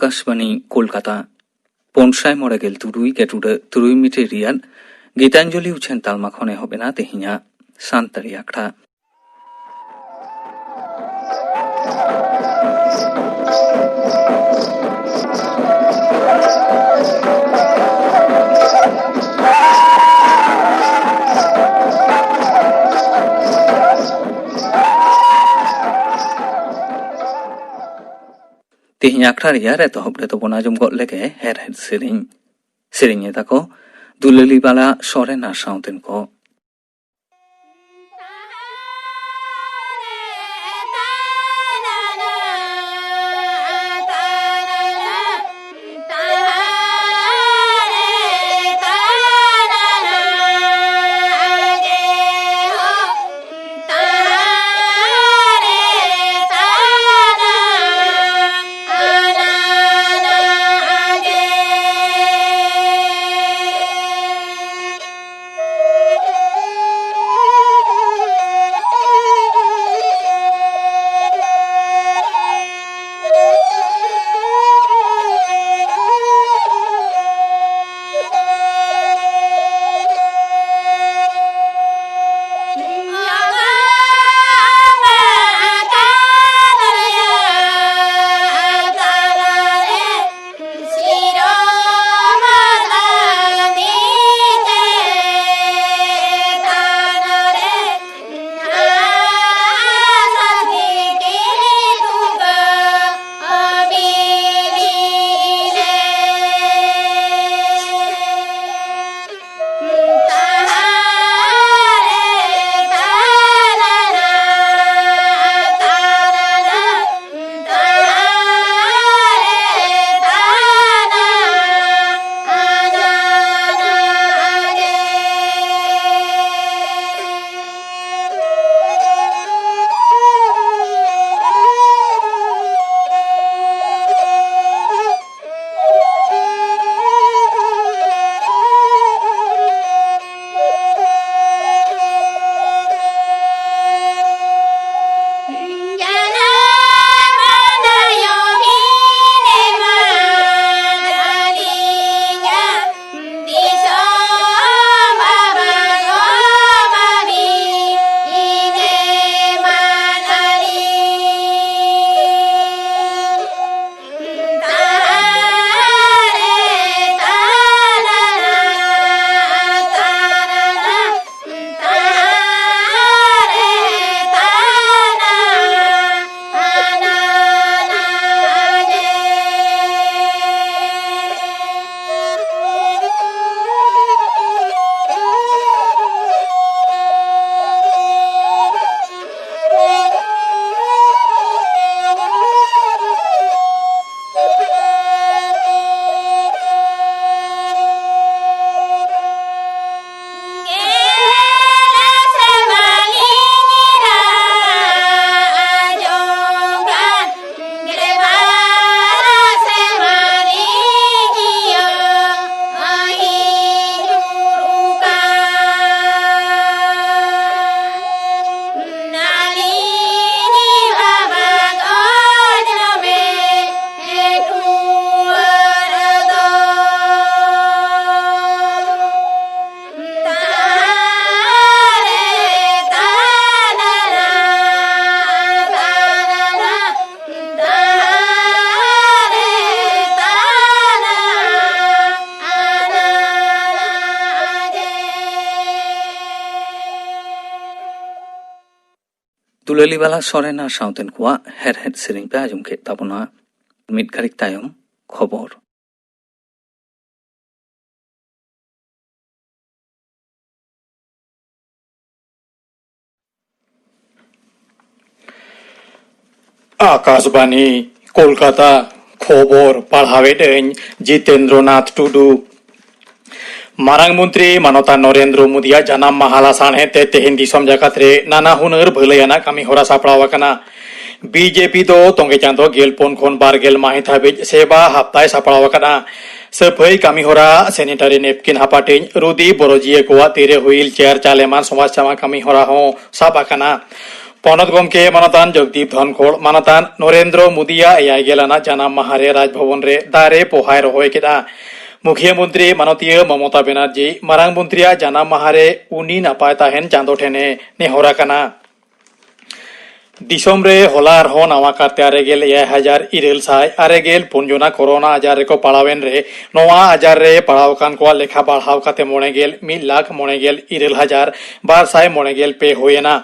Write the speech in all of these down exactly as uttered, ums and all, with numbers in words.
ᱟᱠᱟᱥᱵᱟᱱᱤ ᱠᱳᱞᱠᱟᱛᱟ᱾ ᱯᱩᱱ ᱥᱟᱭ ᱢᱚᱬᱮ ᱜᱮᱞ ᱛᱩᱨᱩᱭ ᱜᱮᱴᱩᱰᱟᱹ ᱛᱩᱨᱩᱭ ᱢᱤᱴᱤᱨ ᱨᱮᱭᱟᱜ ᱜᱤᱛᱟᱧᱡᱚᱞᱤ ᱩᱪᱷᱟᱹᱱ ᱛᱟᱞᱢᱟ ᱠᱷᱚᱱ ᱮᱦᱚᱵ ᱮᱱᱟ ᱛᱮᱦᱮᱧᱟᱜ ᱥᱟᱱᱛᱟᱲᱤ ᱟᱠᱷᱲᱟ᱾ ᱛᱮᱦᱮᱧ ᱟᱠᱷᱲᱟ ᱨᱮᱭᱟᱜ ᱮᱛᱚᱦᱚᱵ ᱨᱮᱫᱚ ᱵᱚᱱ ᱟᱸᱡᱚᱢ ᱜᱚᱫ ᱞᱮᱜᱮ ᱦᱮᱨᱦᱮᱫ ᱥᱮᱨᱮᱧ᱾ ᱥᱮᱨᱮᱧ ᱮᱫᱟ ᱠᱚ ᱫᱩᱞᱟᱹᱞᱤ ᱵᱟᱞᱟ ᱥᱚᱨᱮᱱ ᱟᱨ ᱥᱟᱶᱛᱮᱱ ᱠᱚ᱾ ᱫᱩᱞᱟᱹᱞᱤ ᱵᱟᱞᱟ ᱥᱚᱨᱮᱱ ᱟᱨ ᱥᱟᱶᱛᱮᱱ ᱠᱚᱣᱟᱜ ᱦᱮᱲᱦᱮᱫ ᱥᱮᱨᱮᱧ ᱯᱮ ᱟᱸᱡᱚᱢ ᱠᱮᱫ ᱛᱟᱵᱚᱱᱟ᱾ ᱢᱤᱫ ᱜᱷᱟᱹᱲᱤᱡ ᱛᱟᱭᱚᱢ ᱠᱷᱚᱵᱚᱨ᱾ ᱟᱠᱟᱥᱵᱟᱱᱤ, ᱠᱳᱞᱠᱟᱛᱟ᱾ ᱠᱷᱚᱵᱚᱨ ᱯᱟᱲᱦᱟᱣᱮᱫ ᱟᱹᱧ ᱡᱤᱛᱮᱱᱫᱨᱚ ᱱᱟᱛᱷ ᱴᱩᱰᱩ᱾ ᱢᱟᱨᱟᱝ ᱢᱚᱱᱛᱨᱤ ᱢᱟᱱᱚᱛᱟᱱ ᱱᱚᱨᱮᱱᱫᱨᱚ ᱢᱳᱫᱤᱭᱟᱜ ᱡᱟᱱᱟᱢ ᱢᱟᱦᱟ ᱞᱟᱥᱟᱲᱦᱮᱫ ᱛᱮ ᱛᱮᱦᱮᱧ ᱫᱤᱥᱚᱢ ᱡᱟᱠᱟᱛ ᱨᱮ ᱱᱟᱱᱟ ᱦᱩᱱᱟᱹᱨ ᱵᱷᱟᱹᱞᱟᱹᱭ ᱟᱱᱟᱜ ᱠᱟᱹᱢᱤ ᱦᱚᱨᱟ ᱥᱟᱯᱲᱟᱣ ᱟᱠᱟᱱᱟ᱾ ᱵᱤᱡᱮᱯᱤ ᱫᱚ ᱛᱚᱸᱜᱮ ᱪᱟᱸᱫᱚ ᱜᱮᱞ ᱯᱩᱱ ᱠᱷᱚᱱ ᱵᱟᱨ ᱜᱮᱞ ᱢᱟᱹᱦᱤᱛ ᱦᱟᱹᱵᱤᱡ ᱥᱮᱵᱟ ᱦᱟᱯᱛᱟᱭ ᱥᱟᱯᱲᱟᱣ ᱟᱠᱟᱫᱼᱟ᱾ ᱥᱟᱹᱯᱷᱟᱹᱭ ᱠᱟᱹᱢᱤ ᱦᱚᱨᱟ, sanitary napkin ᱦᱟᱯᱟᱴᱤᱧ, ᱨᱩᱫᱤ ᱵᱚᱨᱚᱡᱤᱭᱟᱹ ᱠᱚᱣᱟᱜ ᱛᱤᱨᱮ ᱦᱩᱭᱤᱞ ᱪᱮᱭᱟᱨ ᱪᱟᱞ ᱮᱢᱟᱱ ᱥᱚᱢᱟᱡᱽ ᱥᱮᱵᱟ ᱠᱟᱹᱢᱤ ᱦᱚᱨᱟ ᱦᱚᱸ ᱥᱟᱵ ᱟᱠᱟᱱᱟ᱾ ᱯᱚᱱᱚᱛ ᱜᱚᱢᱠᱮ ᱢᱟᱱᱚᱛᱟᱱ ᱡᱚᱜᱽᱫᱤᱯ ᱫᱷᱚᱱᱠᱷᱚᱲ ᱢᱟᱱᱚᱛᱟᱱ ᱱᱚᱨᱮᱱᱫᱨᱚ ᱢᱳᱫᱤᱭᱟᱜ ᱮᱭᱟᱭ ᱜᱮᱞ ᱟᱱᱟᱜ ᱡᱟᱱᱟᱢ ᱢᱟᱦᱟ ᱨᱮ ᱨᱟᱡᱽᱵᱷᱚᱵᱚᱱ ᱨᱮ ᱫᱟᱨᱮ ᱯᱚᱦᱟᱭ ᱨᱚᱦᱚᱭ ᱠᱮᱫᱼᱟ᱾ ᱢᱩᱠᱷᱤᱭᱟᱹ ᱢᱚᱱᱛᱨᱤ ᱢᱟᱱᱚᱛᱤᱭᱟᱹ ᱢᱚᱢᱚᱛᱟ ᱵᱮᱱᱟᱨᱡᱤ ᱢᱟᱨᱟᱝ ᱢᱚᱱᱛᱨᱤᱭᱟᱜ ᱡᱟᱱᱟᱢ ᱢᱟᱦᱟ ᱨᱮ ᱩᱱᱤ ᱱᱟᱯᱟᱭ ᱛᱟᱦᱮᱱ ᱪᱟᱸᱫᱚ ᱴᱷᱮᱱᱮ ᱱᱮᱦᱚᱨ ᱟᱠᱟᱱᱟ᱾ ᱫᱤᱥᱚᱢ ᱨᱮ ᱦᱚᱞᱟ ᱟᱨᱦᱚᱸ ᱱᱟᱣᱟ ᱠᱟᱨᱛᱮ ᱟᱨᱮ ᱜᱮᱞ ᱮᱭᱟᱭ ᱦᱟᱡᱟᱨ ᱤᱨᱟᱹᱞ ᱥᱟᱭ ᱟᱨᱮ ᱜᱮᱞ ᱯᱩᱱ ᱡᱚᱱᱟ ᱠᱳᱨᱳᱱᱟ ᱟᱡᱟᱨ ᱨᱮᱠᱚ ᱯᱟᱲᱟᱣᱮᱱ ᱨᱮ, ᱱᱚᱣᱟ ᱟᱡᱟᱨ ᱨᱮ ᱯᱟᱲᱟᱣ ᱟᱠᱟᱱ ᱠᱚᱣᱟᱜ ᱞᱮᱠᱷᱟ ᱵᱟᱲᱦᱟᱣ ᱠᱟᱛᱮ ᱢᱚᱬᱮ ᱜᱮᱞ ᱢᱤᱫ ᱞᱟᱠᱷ ᱢᱚᱬᱮ ᱜᱮᱞ ᱤᱨᱟᱹᱞ ᱦᱟᱡᱟᱨ ᱵᱟᱨ ᱥᱟᱭ ᱢᱚᱬᱮ ᱜᱮᱞ ᱯᱮ ᱦᱩᱭᱮᱱᱟ᱾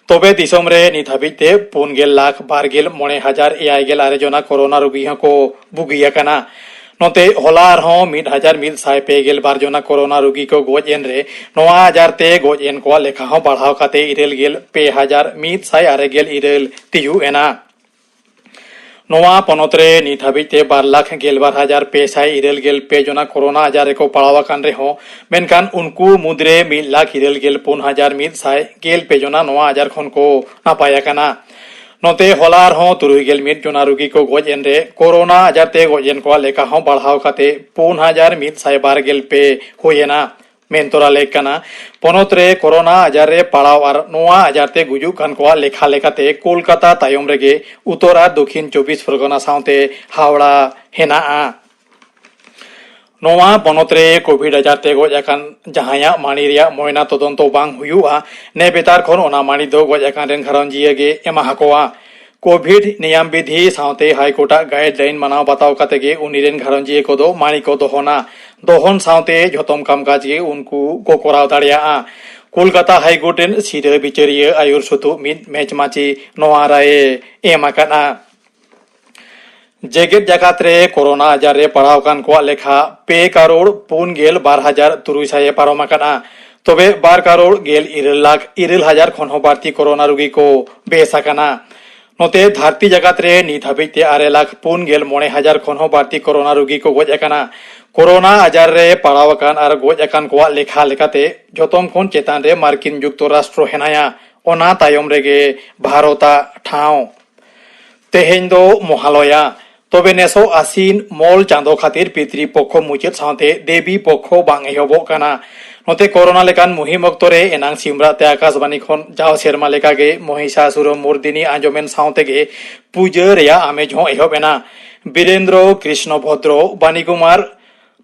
ᱛᱚᱵᱮ ᱫᱤᱥᱚᱢ ᱨᱮ ᱱᱤᱛ ᱦᱟᱹᱵᱤᱡ ᱛᱮ ᱯᱩᱱ ᱜᱮᱞ ᱞᱟᱠᱷ ᱵᱟᱨ ᱜᱮᱞ ᱢᱚᱬᱮ ᱦᱟᱡᱟᱨ ᱮᱭᱟᱭ ᱜᱮᱞ ᱟᱨᱮ ᱡᱚᱱᱟ ᱠᱳᱨᱳᱱᱟ ᱨᱩᱜᱤ ᱦᱚᱸᱠᱚ ᱵᱩᱜᱤ ᱟᱠᱟᱱᱟ᱾ ᱱᱚᱛᱮ ᱦᱚᱞᱟ ᱟᱨᱦᱚᱸ ᱢᱤᱫ ᱦᱟᱡᱟᱨ ᱢᱤᱫ ᱥᱟᱭ ᱯᱮ ᱜᱮᱞ ᱵᱟᱨ ᱡᱚᱱᱟ ᱠᱳᱨᱳᱱᱟ ᱨᱩᱜᱤ ᱠᱚ ᱜᱚᱡ ᱮᱱ ᱨᱮ, ᱱᱚᱣᱟ ᱟᱡᱟᱨ ᱛᱮ ᱜᱚᱡ ᱮᱱ ᱠᱚᱣᱟᱜ ᱞᱮᱠᱷᱟ ᱦᱚᱸ ᱵᱟᱲᱦᱟᱣ ᱠᱟᱛᱮ ᱤᱨᱟᱹᱞ ᱜᱮᱞ ᱯᱮ ᱦᱟᱡᱟᱨ ᱢᱤᱫ ᱥᱟᱭ ᱟᱨᱮ ᱜᱮᱞ ᱤᱨᱟᱹᱞ ᱛᱤᱭᱩᱜ ᱮᱱᱟ᱾ ᱱᱚᱣᱟ ᱯᱚᱱᱚᱛ ᱨᱮ ᱱᱤᱛ ᱦᱟᱹᱵᱤᱡ ᱛᱮ ᱵᱟᱨ ᱞᱟᱠᱷ ᱜᱮᱞ ᱵᱟᱨ ᱦᱟᱡᱟᱨ ᱯᱮ ᱥᱟᱭ ᱤᱨᱟᱹᱞ ᱜᱮᱞ ᱯᱮ ᱡᱚᱱᱟ ᱠᱳᱨᱳᱱᱟ ᱟᱡᱟᱨ ᱨᱮᱠᱚ ᱯᱟᱲᱟᱣ ᱟᱠᱟᱱ ᱨᱮᱦᱚᱸ, ᱢᱮᱱᱠᱷᱟᱱ ᱩᱱᱠᱩ ᱢᱩᱫᱽᱨᱮ ᱢᱤᱫ ᱞᱟᱠᱷ ᱤᱨᱟᱹᱞ ᱜᱮᱞ ᱯᱩᱱ ᱦᱟᱡᱟᱨ ᱢᱤᱫ ᱥᱟᱭ ᱜᱮᱞ ᱯᱮ ᱡᱚᱱᱟ ᱱᱚᱣᱟ ᱟᱡᱟᱨ ᱠᱷᱚᱱ ᱠᱚ ᱱᱟᱯᱟᱭ ᱟᱠᱟᱱᱟ᱾ ᱱᱚᱛᱮ ᱦᱚᱞᱟ ᱟᱨᱦᱚᱸ ᱛᱩᱨᱩᱭ ᱜᱮᱞ ᱢᱤᱫ ᱡᱚᱱᱟ ᱨᱩᱜᱤ ᱠᱚ ᱜᱚᱡ ᱮᱱ ᱨᱮ, ᱠᱳᱨᱳᱱᱟ ᱟᱡᱟᱨ ᱛᱮ ᱜᱚᱡ ᱮᱱ ᱠᱚᱣᱟᱜ ᱞᱮᱠᱷᱟ ᱦᱚᱸ ᱵᱟᱲᱦᱟᱣ ᱠᱟᱛᱮ ᱯᱩᱱ ᱦᱟᱡᱟᱨ ᱢᱤᱫ ᱥᱟᱭ ᱵᱟᱨ ᱜᱮᱞ ᱯᱮ ᱦᱩᱭ ᱮᱱᱟ᱾ ᱢᱮᱱ ᱛᱚᱨᱟ ᱞᱮᱠ ᱠᱟᱱᱟ, ᱯᱚᱱᱚᱛ ᱨᱮ ᱠᱳᱨᱳᱱᱟ ᱟᱡᱟᱨ ᱨᱮ ᱯᱟᱲᱟᱣ ᱟᱨ ᱱᱚᱣᱟ ᱟᱡᱟᱨ ᱛᱮ ᱜᱩᱡᱩᱜ ᱠᱟᱱ ᱠᱚᱣᱟᱜ ᱞᱮᱠᱷᱟ ᱞᱮᱠᱟᱛᱮ ᱠᱳᱞᱠᱟᱛᱟ ᱛᱟᱭᱚᱢ ᱨᱮᱜᱮ ᱩᱛᱛᱚᱨ ᱟᱨ ᱫᱚᱠᱷᱤᱱ ᱪᱚᱵᱵᱤᱥ ᱯᱚᱨᱜᱚᱱᱟ ᱥᱟᱶᱛᱮ ᱦᱟᱣᱲᱟ ᱦᱮᱱᱟᱜᱼᱟ᱾ ᱱᱚᱣᱟ ᱯᱚᱱᱚᱛ ᱨᱮ ᱠᱳᱵᱷᱤᱰ ᱟᱡᱟᱨ ᱛᱮ ᱜᱚᱡ ᱟᱠᱟᱱ ᱡᱟᱦᱟᱸᱭᱟᱜ ᱢᱟᱹᱲᱤ ᱨᱮᱭᱟᱜ ᱢᱚᱭᱱᱟ ᱛᱚᱫᱚᱱᱛᱚ ᱵᱟᱝ ᱦᱩᱭᱩᱜᱼᱟ, ᱱᱮᱵᱮᱛᱟᱨ ᱠᱷᱚᱱ ᱚᱱᱟ ᱢᱟᱹᱲᱤ ᱫᱚ ᱜᱚᱡ ᱟᱠᱟᱱ ᱨᱮᱱ ᱜᱷᱟᱨᱚᱸᱡᱤᱭᱟᱹ ᱜᱮ ᱮᱢᱟ ᱦᱟᱠᱚᱣᱟ᱾ ᱠᱳᱵᱷᱤᱰ ᱱᱮᱭᱟᱢ ᱵᱤᱫᱷᱤ ᱥᱟᱶᱛᱮ ᱦᱟᱭᱠᱳᱨᱴ ᱟᱜ ᱜᱟᱭᱤᱰᱞᱟᱭᱤᱱ ᱢᱟᱱᱟᱣ ᱵᱟᱛᱟᱣ ᱠᱟᱛᱮ ᱜᱮ ᱩᱱᱤ ᱨᱮᱱ ᱜᱷᱟᱨᱚᱸᱡᱤᱭᱟᱹ ᱠᱚᱫᱚ ᱢᱟᱹᱲᱤ ᱠᱚ ᱫᱚᱦᱚᱱᱟ᱾ ᱫᱚᱦᱚᱱ ᱥᱟᱶᱛᱮ ᱡᱷᱚᱛᱚᱢ ᱠᱟᱢᱠᱟᱡᱽ ᱜᱮ ᱩᱱᱠᱩ ᱠᱚ ᱠᱚᱨᱟᱣ ᱫᱟᱲᱮᱭᱟᱜᱼᱟ᱾ ᱠᱳᱞᱠᱟᱛᱟ ᱦᱟᱭᱠᱳᱨᱴ ᱨᱮᱱ ᱥᱤᱨᱟᱹ ᱵᱤᱪᱟᱹᱨᱤᱭᱟᱹ ᱟᱭᱩᱨ ᱥᱩᱛᱩᱜ ᱢᱤᱫ ᱢᱮᱪ ᱢᱟᱹᱪᱤ ᱱᱚᱣᱟ ᱨᱟᱭᱮ ᱮᱢ ᱟᱠᱟᱫᱼᱟ᱾ ᱡᱮᱜᱮᱛ ᱡᱟᱠᱟᱛ ᱨᱮ ᱠᱳᱨᱳᱱᱟ ᱟᱡᱟᱨ ᱨᱮ ᱯᱟᱲᱟᱣ ᱟᱠᱟᱱ ᱠᱚᱣᱟᱜ ᱞᱮᱠᱷᱟ ᱯᱮ ᱠᱟᱨᱳᱲ ᱯᱩᱱ ᱜᱮᱞ ᱵᱟᱨ ᱦᱟᱡᱟᱨ ᱛᱩᱨᱩᱭ ᱥᱟᱭ ᱮ ᱯᱟᱨᱚᱢ ᱟᱠᱟᱫᱼᱟ᱾ ᱛᱚᱵᱮ ᱵᱟᱨ ᱠᱟᱨᱳᱲ ᱜᱮᱞ ᱤᱨᱟᱹᱞ ᱞᱟᱠᱷ ᱤᱨᱟᱹᱞ ᱦᱟᱡᱟᱨ ᱠᱷᱚᱱ ᱦᱚᱸ ᱵᱟᱹᱲᱛᱤ ᱠᱳᱨᱳᱱᱟ ᱨᱩᱜᱤ ᱠᱚ ᱵᱮᱥ ᱟᱠᱟᱱᱟ᱾ ᱱᱚᱛᱮ ᱫᱷᱟᱹᱨᱛᱤ ᱡᱟᱠᱟᱛ ᱨᱮ ᱱᱤᱛ ᱦᱟᱹᱵᱤᱡ ᱛᱮ ᱟᱨᱮ ᱞᱟᱠᱷ ᱯᱩᱱ ᱜᱮᱞ ᱢᱚᱬᱮ ᱦᱟᱡᱟᱨ ᱠᱷᱚᱱ ᱦᱚᱸ ᱵᱟᱹᱲᱛᱤ ᱠᱳᱨᱳᱱᱟ ᱨᱩᱜᱤ ᱠᱚ ᱜᱚᱡ ᱟᱠᱟᱱᱟ᱾ ᱠᱳᱨᱳᱱᱟ ᱟᱡᱟᱨ ᱨᱮ ᱯᱟᱲᱟᱣ ᱟᱠᱟᱱ ᱟᱨ ᱜᱚᱡ ᱟᱠᱟᱱ ᱠᱚᱣᱟᱜ ᱞᱮᱠᱷᱟ ᱞᱮᱠᱟᱛᱮ ᱡᱚᱛᱚᱢ ᱠᱷᱚᱱ ᱪᱮᱛᱟᱱ ᱨᱮ ᱢᱟᱨᱠᱤᱱ ᱡᱩᱠᱛᱚ ᱨᱟᱥᱴᱨᱚ ᱦᱮᱱᱟᱭᱟ, ᱚᱱᱟ ᱛᱟᱭᱚᱢ ᱨᱮᱜᱮ ᱵᱷᱟᱨᱚᱛᱟᱜ ᱴᱷᱟᱶ᱾ ᱛᱮᱦᱮᱧ ᱫᱚ ᱢᱚᱦᱟᱞᱚᱭᱟ᱾ ᱛᱚᱵᱮ ᱱᱮᱥᱚᱜ ᱟᱥᱤᱱ ᱢᱚᱞ ᱪᱟᱸᱫᱚ ᱠᱷᱟᱹᱛᱤᱨ ᱯᱤᱛᱨᱤ ᱯᱚᱠᱷᱚ ᱢᱩᱪᱟᱹᱫ ᱥᱟᱶᱛᱮ ᱫᱮᱵᱤ ᱯᱚᱠᱷᱚ ᱵᱟᱝ ᱮᱦᱚᱵᱚᱜ ᱠᱟᱱᱟ᱾ ᱱᱚᱛᱮ ᱠᱳᱨᱳᱱᱟ ᱞᱮᱠᱟᱱ ᱢᱩᱦᱤᱢ ᱚᱠᱛᱚ ᱨᱮ ᱮᱱᱟᱝ ᱥᱤᱢᱨᱟᱜ ᱛᱮ ᱟᱠᱟᱥᱵᱟᱱᱤ ᱠᱷᱚᱱ ᱡᱟᱣ ᱥᱮᱨᱢᱟ ᱞᱮᱠᱟᱜᱮ ᱢᱚᱦᱤᱥᱟᱥᱩᱨ ᱢᱚᱨᱫᱤᱱᱤ ᱟᱸᱡᱚᱢᱮᱱ ᱥᱟᱶ ᱛᱮᱜᱮ ᱯᱩᱡᱟᱹ ᱨᱮᱭᱟᱜ ᱟᱢᱮᱡ ᱦᱚᱸ ᱮᱦᱚᱵ ᱮᱱᱟ᱾ ᱵᱤᱨᱮᱱᱫᱨᱚ, ᱠᱨᱤᱥᱱᱚ ᱵᱷᱚᱫᱨᱚ, ᱵᱟᱱᱤ ᱠᱩᱢᱟᱨ,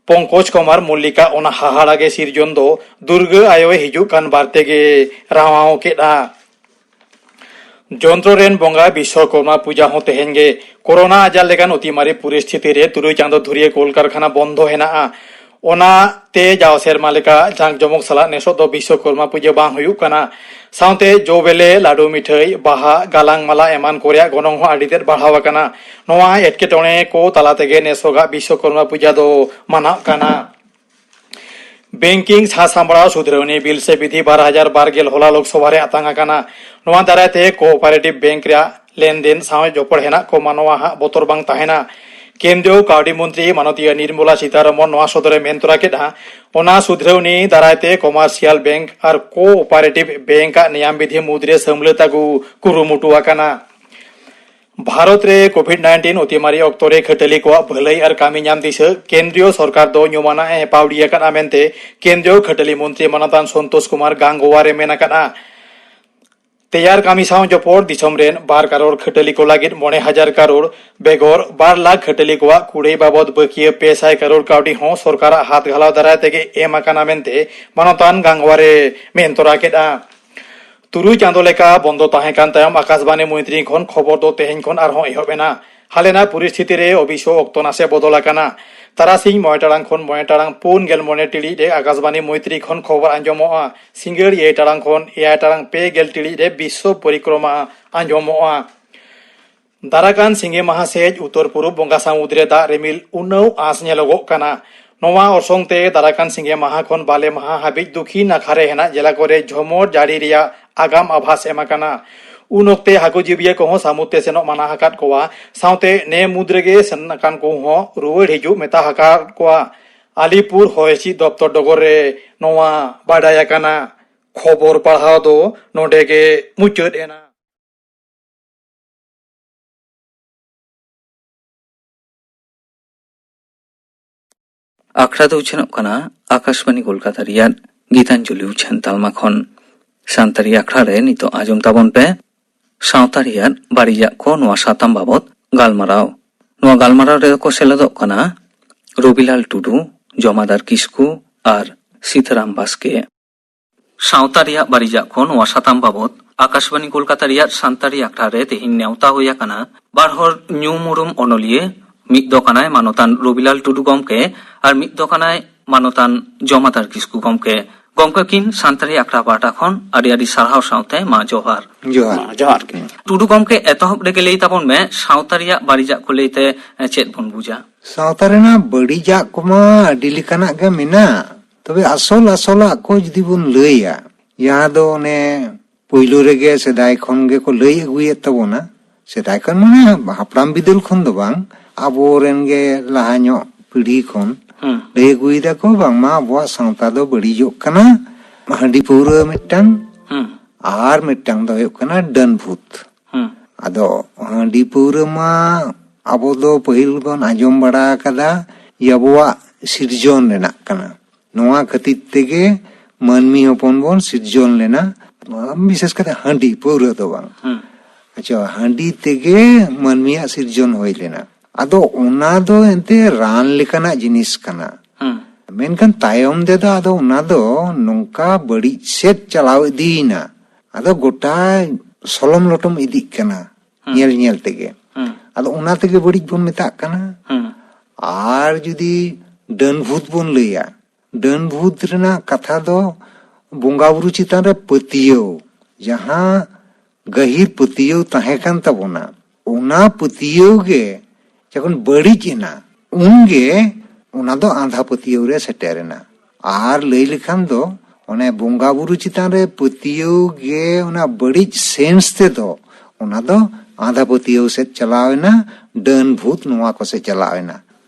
ᱯᱚᱝᱠᱚᱡᱽ ᱠᱩᱢᱟᱨ ᱢᱚᱞᱞᱤᱠᱟ ᱚᱱᱟ ᱦᱟᱦᱟᱲᱟ ᱜᱮ ᱥᱤᱨᱡᱚᱱ ᱫᱚ ᱫᱩᱨᱜᱟᱹ ᱟᱭᱳᱭ ᱦᱤᱡᱩᱜ ᱠᱟᱱ ᱵᱟᱨ ᱛᱮᱜᱮ ᱨᱟᱣᱟᱣ ᱠᱮᱫᱼᱟ᱾ ᱡᱚᱱᱛᱨᱚ ᱨᱮᱱ ᱵᱚᱸᱜᱟ ᱵᱤᱥᱥᱚᱠᱚᱨᱢᱟ ᱯᱩᱡᱟ ᱦᱚᱸ ᱛᱮᱦᱮᱧ ᱜᱮ᱾ ᱠᱳᱨᱳᱱᱟ ᱟᱡᱟᱨ ᱞᱮᱠᱟᱱ ᱚᱛᱤᱢᱟᱨᱤ ᱯᱚᱨᱤᱥᱛᱷᱤᱛᱤ ᱨᱮ ᱛᱩᱨᱩᱭ ᱪᱟᱸᱫᱚ ᱫᱷᱩᱨᱤᱭᱟᱹ ᱠᱚᱞᱠᱟᱨᱠᱷᱟᱱᱟ ᱵᱚᱱᱫᱷᱚ ᱦᱮᱱᱟᱜᱼᱟ᱾ ᱚᱱᱟᱛᱮ ᱡᱟᱣ ᱥᱮᱨᱢᱟ ᱞᱮᱠᱟ ᱡᱟᱸᱠ ᱡᱚᱢᱚᱠ ᱥᱟᱞᱟᱜ ᱱᱮᱥᱚᱜ ᱫᱚ ᱵᱤᱥᱥᱚᱠᱚᱨᱢᱟ ᱯᱩᱡᱟᱹ ᱵᱟᱝ ᱦᱩᱭᱩᱜ ᱠᱟᱱᱟ᱾ ᱥᱟᱶᱛᱮ ᱡᱚ ᱵᱮᱞᱮ, ᱞᱟᱹᱰᱩ, ᱢᱤᱴᱷᱟᱹᱭ, ᱵᱟᱦᱟ, ᱜᱟᱞᱟᱝ ᱢᱟᱞᱟ ᱮᱢᱟᱱ ᱠᱚ ᱨᱮᱭᱟᱜ ᱜᱚᱱᱚᱝ ᱦᱚᱸ ᱟᱹᱰᱤ ᱛᱮᱫ ᱵᱟᱲᱦᱟᱣ ᱟᱠᱟᱱᱟ᱾ ᱱᱚᱣᱟ ᱮᱴᱠᱮᱴᱚᱬᱮ ᱠᱚ ᱛᱟᱞᱟ ᱛᱮᱜᱮ ᱱᱮᱥᱚᱜᱟᱜ ᱵᱤᱥᱥᱚᱠᱚᱨᱢᱟ ᱯᱩᱡᱟ ᱫᱚ ᱢᱟᱱᱟᱜ ᱠᱟᱱᱟ᱾ ᱵᱮᱝᱠᱤᱝ ᱥᱟᱥᱟᱢᱵᱲᱟᱣ ᱥᱩᱫᱷᱨᱟᱹᱣᱱᱤ ᱵᱤᱞ ᱥᱮ ᱵᱤᱫᱷᱤ ᱵᱟᱨ ᱦᱟᱡᱟᱨ ᱵᱟᱨ ᱜᱮᱞ ᱦᱚᱞᱟ ᱞᱳᱠᱥᱚᱵᱷᱟ ᱨᱮ ᱟᱛᱟᱝ ᱟᱠᱟᱱᱟ᱾ ᱱᱚᱣᱟ ᱫᱟᱨᱟᱭ ᱛᱮ ᱠᱳᱚᱯᱟᱨᱮᱴᱤᱵᱷ ᱵᱮᱝᱠ ᱨᱮᱭᱟᱜ ᱞᱮᱱᱫᱮᱱ ᱥᱟᱶ ᱡᱚᱯᱚᱲ ᱦᱮᱱᱟᱜ ᱠᱚ ᱢᱟᱱᱣᱟ ᱦᱟᱜ ᱵᱚᱛᱚᱨ ᱵᱟᱝ ᱛᱟᱦᱮᱱᱟ᱾ ᱠᱮᱱᱫᱨᱤᱭᱚ ᱠᱟᱹᱣᱰᱤ ᱢᱚᱱᱛᱨᱤ ᱢᱟᱱᱚᱛᱤᱭᱟᱹ ᱱᱤᱨᱢᱚᱞᱟ ᱥᱤᱛᱟᱨᱚᱢᱚᱱ ᱱᱚᱣᱟ ᱥᱚᱫᱚᱨᱮ ᱢᱮᱱ ᱛᱚᱨᱟ ᱠᱮᱫᱼᱟ, ᱚᱱᱟ ᱥᱩᱫᱷᱨᱟᱹᱣᱱᱤ ᱫᱟᱨᱟᱭ ᱛᱮ ᱠᱚᱢᱟᱨᱥᱤᱭᱟᱞ ᱵᱮᱝᱠ ᱟᱨ ᱠᱳᱚᱯᱟᱨᱮᱴᱤᱵᱷ ᱵᱮᱝᱠ ᱟᱜ ᱱᱤᱭᱟᱢ ᱵᱤᱫᱷᱤ ᱢᱩᱫᱽᱨᱮ ᱥᱟᱹᱢᱞᱟᱹᱛ ᱟᱹᱜᱩ ᱠᱩᱨᱩᱢᱩᱴᱩ ᱟᱠᱟᱱᱟ᱾ ᱵᱷᱟᱨᱚᱛ ᱨᱮ ᱠᱳᱵᱷᱤᱰ ᱱᱟᱭᱤᱱᱴᱤᱱ ᱚᱛᱤᱢᱟᱨᱤ ᱚᱠᱛᱚ ᱨᱮ ᱠᱷᱟᱹᱴᱟᱹᱞᱤ ᱠᱚᱣᱟᱜ ᱵᱷᱟᱹᱞᱟᱹᱭ ᱟᱨ ᱠᱟᱹᱢᱤ ᱧᱟᱢ ᱫᱤᱥᱟᱹ ᱠᱮᱱᱫᱨᱤᱭᱚ ᱥᱚᱨᱠᱟᱨ ᱫᱚ ᱧᱩᱢᱟᱱᱟᱜ ᱮ ᱯᱟᱣᱲᱤ ᱟᱠᱟᱫᱼᱟ ᱢᱮᱱᱛᱮ ᱠᱮᱱᱫᱨᱤᱭᱚ ᱠᱷᱟᱹᱴᱟᱹᱞᱤ ᱢᱚᱱᱛᱨᱤ ᱢᱟᱱᱚᱛᱟᱱ ᱥᱚᱱᱛᱳᱥ ᱠᱩᱢᱟᱨ ᱜᱟᱝᱜᱳᱣᱟᱨ ᱮ ᱢᱮᱱ ᱟᱠᱟᱫᱼᱟ᱾ ᱛᱮᱭᱟᱨ ᱠᱟᱹᱢᱤ ᱥᱟᱶ ᱡᱚᱯᱚᱲ ᱫᱤᱥᱚᱢ ᱨᱮᱱ ᱵᱟᱨ ᱠᱟᱨᱳᱲ ᱠᱷᱟᱹᱴᱟᱹᱞᱤ ᱠᱚ ᱞᱟᱹᱜᱤᱫ ᱢᱚᱬᱮ ᱦᱟᱡᱟᱨ ᱠᱟᱨᱳᱲ ᱵᱮᱜᱚᱨ ᱵᱟᱨ ᱞᱟᱠᱷ ᱠᱷᱟᱹᱴᱟᱹᱞᱤ ᱠᱚᱣᱟᱜ ᱠᱩᱲᱟᱹᱭ ᱵᱟᱵᱚᱫ ᱵᱟᱹᱠᱤᱭᱟᱹ ᱯᱮ ᱥᱟᱭ ᱠᱟᱨᱳᱲ ᱠᱟᱹᱣᱰᱤ ᱦᱚᱸ ᱥᱚᱨᱠᱟᱨᱟᱜ ᱦᱟᱛ ᱜᱷᱟᱞᱟᱣ ᱫᱟᱨᱟᱭ ᱛᱮᱜᱮ ᱮᱢ ᱟᱠᱟᱱᱟ ᱢᱮᱱᱛᱮ ᱢᱟᱱᱚᱛᱟᱱ ᱜᱟᱝᱜᱳᱣᱟᱨ ᱮ ᱢᱮᱱ ᱛᱚᱨᱟ ᱠᱮᱫᱼᱟ᱾ ᱛᱩᱨᱩᱭ ᱪᱟᱸᱫᱚ ᱞᱮᱠᱟ ᱵᱚᱱᱫᱚ ᱛᱟᱦᱮᱸ ᱠᱟᱱ ᱛᱟᱭᱚᱢ ᱟᱠᱟᱥᱵᱟᱱᱤ ᱢᱚᱭᱛᱨᱤ ᱠᱷᱚᱱ ᱠᱷᱚᱵᱚᱨ ᱫᱚ ᱛᱮᱦᱮᱧ ᱠᱷᱚᱱ ᱟᱨᱦᱚᱸ ᱮᱦᱚᱵ ᱮᱱᱟ᱾ ᱦᱟᱞᱮᱱᱟᱜ ᱯᱚᱨᱤᱥᱛᱷᱤᱛᱤ ᱨᱮ ᱚᱵᱤᱥᱥᱚ ᱚᱠᱛᱚ ᱱᱟᱥᱮ ᱵᱚᱫᱚᱞ ᱟᱠᱟᱱᱟ᱾ ᱛᱟᱨᱟᱥᱤᱧ ᱢᱚᱬᱮ ᱴᱟᱲᱟᱝ ᱠᱷᱚᱱ ᱢᱚᱬᱮ ᱴᱟᱲᱟᱝ ᱯᱩᱱ ᱜᱮᱞ ᱢᱚᱬᱮ ᱴᱤᱲᱤᱡ ᱨᱮ ᱟᱠᱟᱥᱵᱟᱱᱤ ᱢᱳᱭᱛᱨᱤ ᱠᱷᱚᱱ ᱠᱷᱚᱵᱚᱨ ᱟᱸᱡᱚᱢᱚᱜᱼᱟ᱾ ᱥᱤᱸᱜᱟᱹᱲ ᱮᱭᱟᱭ ᱴᱟᱲᱟᱝ ᱠᱷᱚᱱ ᱮᱭᱟᱭ ᱴᱟᱲᱟᱝ ᱯᱮ ᱜᱮᱞ ᱴᱤᱲᱤᱡ ᱨᱮ ᱵᱤᱥᱥᱚ ᱯᱚᱨᱤᱠᱨᱚᱢᱟ ᱟᱸᱡᱚᱢᱚᱜᱼᱟ᱾ ᱫᱟᱨᱟᱠᱟᱱ ᱥᱤᱸᱜᱮ ᱢᱟᱦᱟ ᱥᱮᱡ ᱩᱛᱚᱨ ᱯᱩᱨᱩᱵ ᱵᱚᱸᱜᱟ ᱥᱟᱹᱢᱩᱫ ᱨᱮ ᱫᱟᱜ ᱨᱤᱢᱤᱞ ᱩᱱᱟᱹᱣ ᱟᱸᱥ ᱧᱮᱞᱚᱜᱚᱜ ᱠᱟᱱᱟ᱾ ᱱᱚᱣᱟ ᱚᱨᱥᱚᱝ ᱛᱮ ᱫᱟᱨᱟᱠᱟᱱ ᱥᱤᱸᱜᱮ ᱢᱟᱦᱟ ᱠᱷᱚᱱ ᱵᱟᱞᱮ ᱢᱟᱦᱟ ᱦᱟᱹᱵᱤᱡ ᱫᱩᱠᱷᱤᱱ ᱱᱟᱠᱷᱟ ᱨᱮ ᱦᱮᱱᱟᱜ ᱡᱮᱞᱟ ᱠᱚᱨᱮ ᱡᱷᱚᱢᱚᱨ ᱡᱟᱹᱲᱤ ᱨᱮᱭᱟᱜ ᱟᱜᱟᱢ ᱟᱵᱷᱟᱥ ᱮᱢ ᱟᱠᱟᱱᱟ᱾ ᱩᱱ ᱚᱠᱛᱮ ᱦᱟᱹᱠᱩ ᱡᱤᱵᱤᱭᱟᱹ ᱠᱚᱦᱚᱸ ᱥᱟᱹᱢᱩᱫ ᱛᱮ ᱥᱮᱱᱚᱜ ᱢᱟᱱᱟ ᱟᱠᱟᱫ ᱠᱚᱣᱟ᱾ ᱥᱟᱶᱛᱮ ᱱᱮ ᱢᱩᱫᱽ ᱨᱮᱜᱮ ᱥᱮᱱ ᱟᱠᱟᱱ ᱠᱚᱦᱚᱸ ᱨᱩᱣᱟᱹᱲ ᱦᱤᱡᱩᱜ ᱢᱮᱛᱟ ᱟᱠᱟᱫ ᱠᱚᱣᱟ᱾ ᱟᱞᱤᱯᱩᱨ ᱦᱚᱭ ᱦᱤᱸᱥᱤᱫ ᱫᱚᱯᱛᱚᱨ ᱰᱚᱜᱚᱨ ᱨᱮ ᱱᱚᱣᱟ ᱵᱟᱰᱟᱭ ᱟᱠᱟᱱᱟ᱾ ᱠᱷᱚᱵᱚᱨ ᱯᱟᱲᱦᱟᱣ ᱫᱚ ᱱᱚᱰᱮ ᱜᱮ ᱢᱩᱪᱟᱹᱫ ᱮᱱᱟ᱾ ᱟᱠᱷᱲᱟ ᱫᱚ ᱩᱪᱷᱟᱹᱱᱚᱜ ᱠᱟᱱᱟ ᱟᱠᱟᱥᱵᱟᱱᱤ ᱠᱳᱞᱠᱟᱛᱟ ᱨᱮᱭᱟᱜ ᱜᱤᱛᱟᱧᱡᱚᱞᱤ ᱩᱪᱷᱟᱹᱱ ᱛᱟᱞᱢᱟ ᱠᱷᱚᱱ᱾ ᱥᱟᱱᱛᱟᱲᱤ ᱟᱠᱷᱲᱟ ᱨᱮ ᱱᱤᱛᱚᱜ ᱟᱸᱡᱚᱢ ᱛᱟᱵᱚᱱ ᱯᱮ ᱥᱟᱶᱛᱟ ᱨᱮᱭᱟᱜ ᱵᱟᱹᱲᱤᱡᱟᱜ ᱠᱚ ᱱᱚᱣᱟ ᱥᱟᱛᱟᱢ ᱵᱟᱵᱚᱛ ᱜᱟᱞᱢᱟᱨᱟᱣ᱾ ᱱᱚᱣᱟ ᱜᱟᱞᱢᱟᱨᱟᱣ ᱨᱮᱫᱚ ᱠᱚ ᱥᱮᱞᱮᱫᱚᱜ ᱠᱟᱱᱟ ᱨᱚᱵᱤᱞᱟᱞ ᱴᱩᱰᱩ, ᱡᱚᱢᱟᱫᱟᱨ ᱠᱤᱥᱠᱩ ᱟᱨ ᱥᱤᱛᱟᱨᱟᱢ ᱵᱟᱥᱠᱮ᱾ ᱥᱟᱶᱛᱟ ᱨᱮᱭᱟᱜ ᱵᱟᱹᱲᱤᱡᱟᱜ ᱠᱚ ᱱᱚᱣᱟ ᱥᱟᱛᱟᱢ ᱵᱟᱵᱚᱛ ᱟᱠᱟᱥᱵᱟᱱᱤ ᱠᱳᱞᱠᱟᱛᱟ ᱨᱮᱭᱟᱜ ᱥᱟᱱᱛᱟᱲᱤ ᱟᱠᱷᱲᱟ ᱨᱮ ᱛᱮᱦᱮᱧ ᱱᱮᱣᱛᱟ ᱦᱩᱭ ᱟᱠᱟᱱᱟ ᱵᱟᱨ ᱦᱚᱲ ᱧᱩᱢ ᱩᱨᱩᱢ ᱚᱱᱚᱞᱤᱭᱟᱹ, ᱢᱤᱫ ᱫᱚ ᱠᱟᱱᱟᱭ ᱢᱟᱱᱚᱛᱟᱱ ᱨᱚᱵᱤᱞᱟᱞ ᱴᱩᱰᱩ ᱜᱚᱢᱠᱮ ᱟᱨ ᱢᱤᱫ ᱫᱚ ᱠᱟᱱᱟᱭ ᱢᱟᱱᱚᱛᱟᱱ ᱡᱚᱢᱟᱫᱟᱨ ᱠᱤᱥᱠᱩ ᱜᱚᱢᱠᱮ᱾ ᱜᱚᱢᱠᱮ ᱠᱤᱱ ᱥᱟᱱᱛᱟᱲᱤ ᱟᱠᱷᱲᱟ ᱯᱟᱦᱴᱟ ᱠᱷᱚᱱ ᱟᱹᱰᱤ ᱟᱹᱰᱤ ᱥᱟᱨᱦᱟᱣ ᱥᱟᱶᱛᱮ ᱢᱟ ᱡᱚᱦᱟᱨ᱾ ᱡᱚᱦᱟᱨ᱾ ᱢᱟ ᱡᱚᱦᱟᱨ ᱜᱮ᱾ ᱴᱩᱰᱩ ᱜᱚᱢᱠᱮ, ᱮᱛᱚᱦᱚᱵ ᱨᱮᱜᱮ ᱞᱟᱹᱭ ᱛᱟᱵᱚᱱ ᱢᱮ, ᱥᱟᱶᱛᱟ ᱨᱮᱭᱟᱜ ᱵᱟᱹᱲᱤᱡᱟᱜ ᱠᱚ ᱞᱟᱹᱭᱛᱮ ᱪᱮᱫ ᱵᱚᱱ ᱵᱩᱡᱟ? ᱥᱟᱶᱛᱟ ᱨᱮᱱᱟᱜ ᱵᱟᱹᱲᱤᱡᱟᱜ ᱠᱚᱢᱟ ᱟᱹᱰᱤ ᱞᱮᱠᱟᱱᱟᱜ ᱜᱮ ᱢᱮᱱᱟᱜ, ᱛᱚᱵᱮ ᱟᱥᱚᱞ ᱟᱥᱚᱞᱟᱜ ᱠᱚ ᱡᱩᱫᱤ ᱵᱚᱱ ᱞᱟᱹᱭᱟ, ᱡᱟᱦᱟᱸ ᱫᱚ ᱚᱱᱮ ᱯᱳᱭᱞᱳ ᱨᱮᱜᱮ ᱥᱮᱫᱟᱭ ᱠᱷᱚᱱ ᱜᱮᱠᱚ ᱞᱟᱹᱭ ᱟᱹᱜᱩᱭᱮᱫ ᱛᱟᱵᱚᱱᱟ, ᱥᱮᱫᱟᱭ ᱠᱷᱚᱱ ᱢᱟᱱᱮ ᱦᱟᱯᱲᱟᱢ ᱵᱤᱫᱟᱹᱞ ᱠᱷᱚᱱ ᱫᱚ ᱵᱟᱝ, ᱟᱵᱚᱨᱮᱱ ᱜᱮ ᱞᱟᱦᱟ ᱧᱚᱜ ᱯᱤᱲᱦᱤ ᱠᱷᱚᱱ ᱦᱩᱸ᱾ ᱞᱟᱹᱭ ᱟᱹᱜᱩᱭᱮᱫᱟ ᱠᱚ, ᱵᱟᱝᱢᱟ ᱟᱵᱚᱣᱟᱜ ᱥᱟᱶᱛᱟ ᱫᱚ ᱵᱟᱹᱲᱤᱡᱚᱜ ᱠᱟᱱᱟ ᱦᱟᱺᱰᱤ ᱯᱟᱹᱣᱨᱟᱹ ᱢᱤᱫᱴᱟᱝ, ᱦᱩᱸ᱾ ᱟᱨ ᱢᱤᱫᱴᱟᱝ ᱫᱚ ᱦᱩᱭᱩᱜ ᱠᱟᱱᱟ ᱰᱟᱹᱱ ᱵᱷᱩᱛ᱾ ᱦᱩᱸ᱾ ᱟᱫᱚ ᱦᱟᱺᱰᱤ ᱯᱟᱹᱣᱨᱟᱹ ᱢᱟ ᱟᱵᱚ ᱫᱚ ᱯᱟᱹᱦᱤᱞ ᱵᱚᱱ ᱟᱸᱡᱚᱢ ᱵᱟᱲᱟ ᱟᱠᱟᱫᱟ ᱡᱮ ᱟᱵᱚᱣᱟᱜ ᱥᱤᱨᱡᱚᱱ ᱨᱮᱱᱟᱜ ᱠᱟᱱᱟ᱾ ᱱᱚᱣᱟ ᱠᱷᱟᱹᱛᱤᱨ ᱛᱮᱜᱮ ᱢᱟᱹᱱᱢᱤ ᱦᱚᱯᱚᱱ ᱵᱚᱱ ᱥᱤᱨᱡᱚᱱ ᱞᱮᱱᱟ, ᱵᱤᱥᱮᱥ ᱠᱟᱛᱮ ᱦᱟᱺᱰᱤ ᱯᱟᱹᱣᱨᱟᱹ ᱫᱚ ᱵᱟᱝ᱾ ᱦᱩᱸ᱾ ᱟᱪᱪᱷᱟ, ᱦᱟᱺᱰᱤ ᱛᱮᱜᱮ ᱢᱟᱹᱱᱢᱤᱭᱟᱜ ᱥᱤᱨᱡᱚᱱ ᱦᱩᱭ ᱞᱮᱱᱟ᱾ ᱟᱫᱚ ᱚᱱᱟ ᱫᱚ ᱮᱱᱛᱮ ᱨᱟᱱ ᱞᱮᱠᱟᱱᱟᱜ ᱡᱤᱱᱤᱥ ᱠᱟᱱᱟ᱾ ᱦᱩᱸ᱾ ᱢᱮᱱᱠᱷᱟᱱ ᱛᱟᱭᱚᱢ ᱛᱮᱫᱚ ᱟᱫᱚ ᱚᱱᱟ ᱫᱚ ᱱᱚᱝᱠᱟ ᱵᱟᱹᱲᱤᱡ ᱥᱮᱫ ᱪᱟᱞᱟᱣ ᱤᱫᱤᱭᱮᱱᱟ᱾ ᱟᱫᱚ ᱜᱚᱴᱟ ᱥᱚᱞᱚᱢ ᱞᱚᱴᱚᱢ ᱤᱫᱤᱜ ᱠᱟᱱᱟ᱾ ᱦᱩᱸ᱾ ᱧᱮᱞ ᱧᱮᱞ ᱛᱮᱜᱮ᱾ ᱦᱩᱸ᱾ ᱟᱫᱚ ᱚᱱᱟ ᱛᱮᱜᱮ ᱵᱟᱹᱲᱤᱡ ᱵᱚᱱ ᱢᱮᱛᱟᱜ ᱠᱟᱱᱟ᱾ ᱦᱩᱸ᱾ ᱟᱨ ᱡᱩᱫᱤ ᱰᱟᱹᱱ ᱵᱷᱩᱛ ᱵᱚᱱ ᱞᱟᱹᱭᱟ, ᱰᱟᱹᱱ ᱵᱷᱩᱛ ᱨᱮᱱᱟᱜ ᱠᱟᱛᱷᱟ ᱫᱚ ᱵᱚᱸᱜᱟ ᱵᱩᱨᱩ ᱪᱮᱛᱟᱱ ᱨᱮ ᱯᱟᱹᱛᱭᱟᱹᱣ, ᱡᱟᱦᱟᱸ ᱜᱟᱹᱦᱤᱨ ᱯᱟᱹᱛᱭᱟᱹᱣ ᱛᱟᱦᱮᱸ ᱠᱟᱱ ᱛᱟᱵᱚᱱᱟ, ᱚᱱᱟ ᱯᱟᱹᱛᱭᱟᱹᱣ ᱜᱮ ᱡᱚᱠᱷᱚᱱ ᱵᱟᱹᱲᱤᱡ ᱮᱱᱟ, ᱩᱱᱜᱮ ᱚᱱᱟ ᱫᱚ ᱟᱸᱫᱷᱟ ᱯᱟᱹᱛᱭᱟᱹᱣ ᱨᱮ ᱥᱮᱴᱮᱨ ᱮᱱᱟ᱾ ᱟᱨ ᱞᱟᱹᱭ ᱞᱮᱠᱷᱟᱱ ᱫᱚ ᱚᱱᱮ ᱵᱚᱸᱜᱟ ᱵᱩᱨᱩ ᱪᱮᱛᱟᱱ ᱨᱮ ᱯᱟᱹᱛᱭᱟᱹᱣ ᱜᱮ ᱚᱱᱟ ᱵᱟᱹᱲᱤᱡ ᱥᱮᱱᱥ ᱛᱮᱫᱚ ᱚᱱᱟ ᱫᱚ ᱟᱸᱫᱷᱟ ᱯᱟᱹᱛᱭᱟᱹᱣ ᱥᱮᱫ ᱪᱟᱞᱟᱣ ᱮᱱᱟ, ᱰᱟᱹᱱ ᱵᱷᱩᱛ ᱱᱚᱣᱟ ᱠᱚ ᱥᱮᱫ ᱪᱟᱞᱟᱣ ᱮᱱᱟ᱾